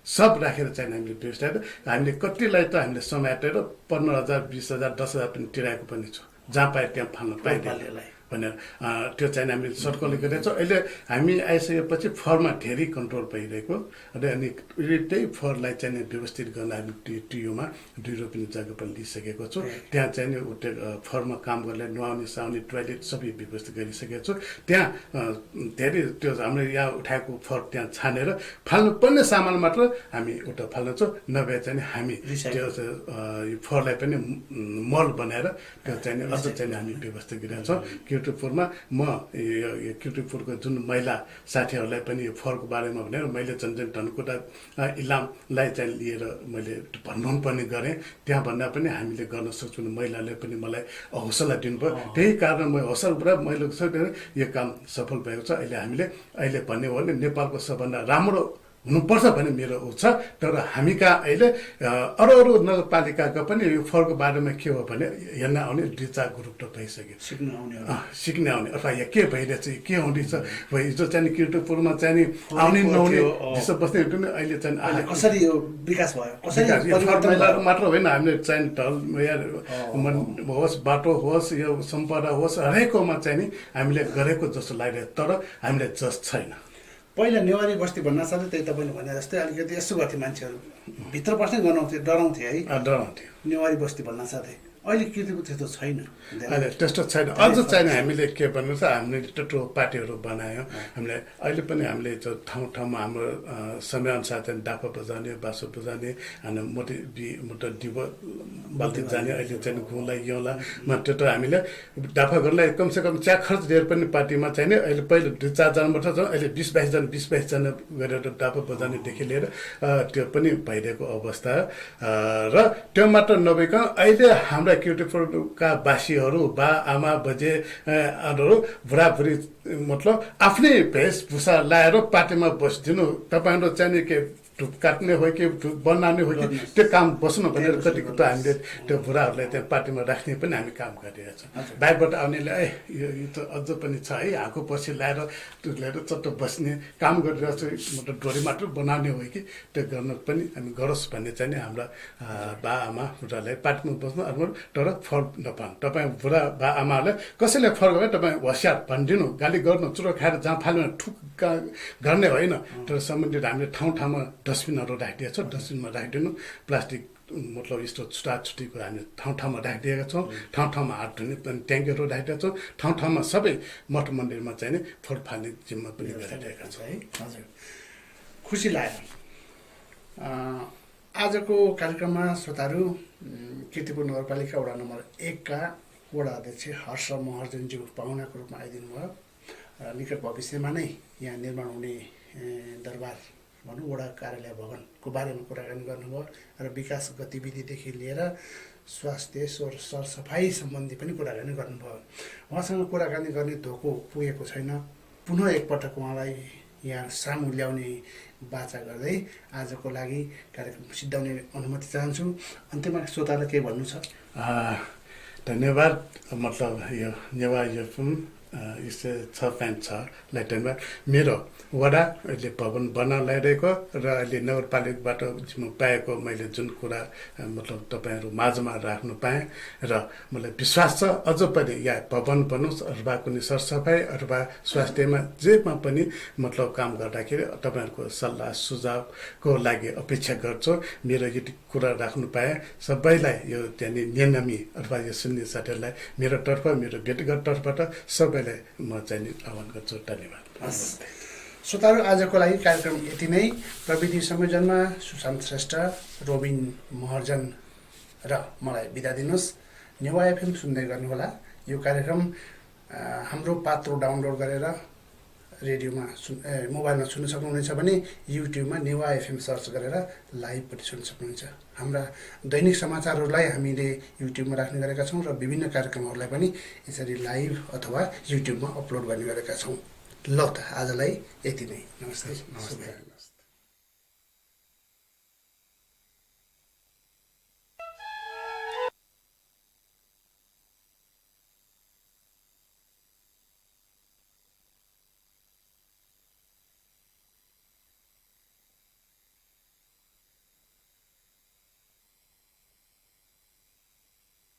सब राखेर चाहिँ हामीले व्यवस्था गरेर हामीले कतिलाई त हामीले समातेर पन्ध्र हजार, बिस हजार, दस हजार पनि तिराएको पनि छ, जहाँ पायो त्यहाँ फाल्न पाइँदैन फाल्नेलाई। भनेर, अँ, त्यो चाहिँ हामीले सर्कल गरेका छौँ। अहिले हामी आइसकेपछि फोहोरमा धेरै कन्ट्रोल भइरहेको र अनि त्यही फोहोरलाई चाहिँ नि व्यवस्थित गर्न हामी टी-, टियुमा दुई रोपनी जग्गा पनि लिइसकेको छु। ए। त्यहाँ चाहिँ नि उते, अ, फोहोरमा काम गर्ने नुहाउने, साउने, टोयलेट सबै व्यवस्था गरिसकेको छु। त्यहाँ, अ, धेरै त्यो हामीले यहाँ उठाएको फोहोर त्यहाँ छानेर फाल्नुपर्ने सामान मात्र हामी उता फाल्नेछौँ, नभए चाहिँ नि हामी रिसाइकल। त्यो, अ, यो फोहोरलाई पनि, उम्, मल बनाएर त्यो चाहिँ नि अझ चाहिँ नि हामी व्यवस्था गरिरहेछौँ। कीर्तिपुरमा म यो, यो कीर्तिपुरको जुन महिला साथीहरूलाई पनि यो फोहोरको बारेमा भनेर मैले चाहिँ नि धनकुटा, अ, इलामलाई चाहिँ लिएर मैले भ्रमण पनि गरेँ। त्यहाँ भन्दा पनि हामीले गर्न सक्छौँ भने महिलाले पनि मलाई हौसला दिनुभयो। अँ। त्यही कारण म हौसला पुरा मैले यो काम सफल भएको छ। अहिले हामीले, अहिले भन्ने हो भने नेपालको सबभन्दा राम्रो हुनुपर्छ भन्ने मेरो उ छ। तर हामी कहाँ अहिले, अ, अरू अरू नगरपालिकाका पनि यो फोहोरको बारेमा के हो भने हेर्न आउने दुई चार ग्रुप त भइसक्यो। सिक्न आउने हो। अँ, सिक्ने आउने अथवा यहाँ के भइरहेछ, के हुँदैछ, अब हिजो चाहिँ नि कीर्तिपुरमा चाहिँ नि फोहोर आउने नहुने थियो, अँ। दिशा बस्ने पनि अहिले चाहिँ नि अहिले आएको कसरी यो विकास भयो, कसरी विकास, यो परिवर्तन फोहोर मैलाहरू भयो? मात्र होइन, हामीले चाहिँ नि ढल, यहाँ अँ। मन होस्, बाटो होस्, यो सम्पदा होस्, हरेकमा चाहिँ नि हामीले गरेको जस्तो लागिरहेको छ, तर हामीले जस छैन। पहिला नेवारी बस्ती भन्नासाथै त्यही तपाईँले भने जस्तै अलिकति यसो गर्थे मान्छेहरू, भित्र बस्ने गनाउँथे, डराउँथे है। अँ, डराउँथे। नेवारी बस्ती भन्नासाथै अहिले कीर्तिपुर त्यस्तो छैन। होइन, त्यस्तो छैन। अझ अहिले चाहिँ नि छ। हामीले के भन्नु छ, हामीले टुटो पार्टीहरू बनायौँ। अँ। हामीले अहिले पनि हामीले त्यो ठाउँ ठाउँमा हाम्रो, अ, समयअनुसार चाहिँ डाफा बजाउने, बाँसो बजाउने, अनि मोती बि-, मतलब डिबो बाल्टी जाने, अहिले चाहिँ नि घुउँला, यौँला, मा त्यो त हामीले डाफा गर्नलाई कमसेकम च्या खर्च दिएर पनि पार्टीमा चाहिँ नि अहिले पहिले दुई चारजना मात्र छ, अहिले बिस बाइसजना, बिस बाइसजना गरेर डाफा बजानेदेखि लिएर, अ, त्यो पनि भइरहेको अवस्था। अ, र त्यो मात्र नभइकन अहिले हाम्रा कीर्तिपुरका वासीहरू, बा, आमा, बजे, अ, अरू बुढाबुढी, मतलब आफ्नै वेशभूषा लाएर पार्टीमा बसिदिनु, तपाईँहरू चाहिँ नि के धुप काट्ने हो कि धुप बनाउने हो कि गर्नुहोस्। त्यो काम बस्नु भनेर त्यही कति बस्नु कुरो हामीले गर्नुहोस्। त्यो बुढाहरूलाई त्यहाँ पार्टीमा राख्ने पनि हामी काम गरिरहेका छौँ। हजुर। बाहिरबाट आउनेले, "ए, यो, यो त अझ पनि छ है, हाको पर्सी लाएर, त्यो लिएर चट्ट बस्ने काम गरिरहेको छ, मतलब डोरी मात्र बनाउने हो कि त्यो गर्न पनि हामी गरोस्" भन्ने चाहिँ नि हाम्रा, अ, बा आमा बुढालाई पार्टीमा बस्नु, अथवा तर फोहोर नफाल्नु। तपाईँ बुढा बा आमाहरूलाई कसैले फोहोर गरे तपाईँ होसियार भनिदिनु, गाली गर्नु, चुरो खाएर जहाँ फाल्नु, थुक गा-, गर्ने होइन। अँ। तर सम्बन्धित हामीले ठाउँ ठाउँमा डस्टबिनहरू राखिदिएको छ, डस्टबिनमा राखिदिनु। प्लास्टिक, मतलब यस्तो छुटाछुटीको हामी ठाउँ ठाउँमा राखिदिएका छौँ। अँ। ठाउँ ठाउँमा हात धुने पनि ट्याङ्कीहरू राखिदिएका छौँ। ठाउँ ठाउँमा सबै मठ मन्दिरमा चाहिँ नि फोहोर फाल्ने जिम्मा पनि व्यवस्था गरिरहेका छौँ। है, हजुर। खुसी लाग्यो। अँ, आजको कार्यक्रममा श्रोताहरू, उम्, कीर्तिपुर नगरपालिका वडा नम्बर एकका वडा अध्यक्ष हर्ष महर्जनज्यू पाहुनाको रूपमा आइदिनुभयो र निकट भविष्यमा नै यहाँ निर्माण हुने, ए, दरबार भनौँ, वडा कार्यालय भवनको बारेमा कुराकानी गर्नुभयो र विकास गतिविधिदेखि लिएर स्वास्थ्य, स्वर-, सरसफाइ सम्बन्धी पनि कुराकानी गर्नुभयो। उहाँसँग कुराकानी गर्ने धोको पुगेको छैन। पुनः एकपटक उहाँलाई यहाँ सामु ल्याउने बाचा गर्दै आजको लागि कार्यक्रम सिद्धाउने अनुमति चाहन्छु। अन्त्यमा श्रोतालाई केही भन्नु छ? आ, धन्यवाद। मतलब यो नेवाः एफएम अ, यसै छ point छ लाई धन्यवाद। मेरो वडा अहिले भवन बना लाइरहेको र अहिले नगरपालिकाबाट जिम्मा पाएको मैले जुन कुरा, अ, मतलब तपाईँहरू माझमा राख्नु पाएँ र मलाई विश्वास छ अझ पनि या भवन बनोस् अथवा कुनै सरसफाइ अथवा स्वास्थ्यमा जेमा पनि मतलब काम गर्दाखेरि तपाईँहरूको सल्लाह सुझावको लागि अपेक्षा गर्छु। मेरो यति कुरा राख्नु पाएँ। सबैलाई यो त्यहाँनिर न्यनामि अथवा यो सुन्ने साथीहरूलाई मेरो तर्फ, मेरो व्यक्तिगत तर्फबाट सबैलाई म चाहिँ नि आह्वान गर्छु। धन्यवाद। हस्। श्रोताहरू, आजको लागि कार्यक्रम यति नै। प्रविधि संयोजनमा सुशान्त श्रेष्ठ, रोबिन महर्जन र मलाई बिदा दिनुहोस्। नेवाः एफएम सुन्दै गर्नुहोला। यो कार्यक्रम, अ, हाम्रो पात्रो डाउनलोड गरेर रेडियोमा सुन-, ए, मोबाइलमा सुन्न सक्नुहुनेछ भने YouTube-मा नेवाः एफएम सर्च गरेर live पनि सुन्न सक्नुहुन्छ। हाम्रा दैनिक समाचारहरूलाई हामीले YouTube-मा राख्ने गरेका छौँ र विभिन्न कार्यक्रमहरूलाई पनि यसरी live अथवा YouTube-मा upload गर्ने गरेका छौँ। ल त, आजलाई यति नै। नमस्ते। नमस्ते। शुभ।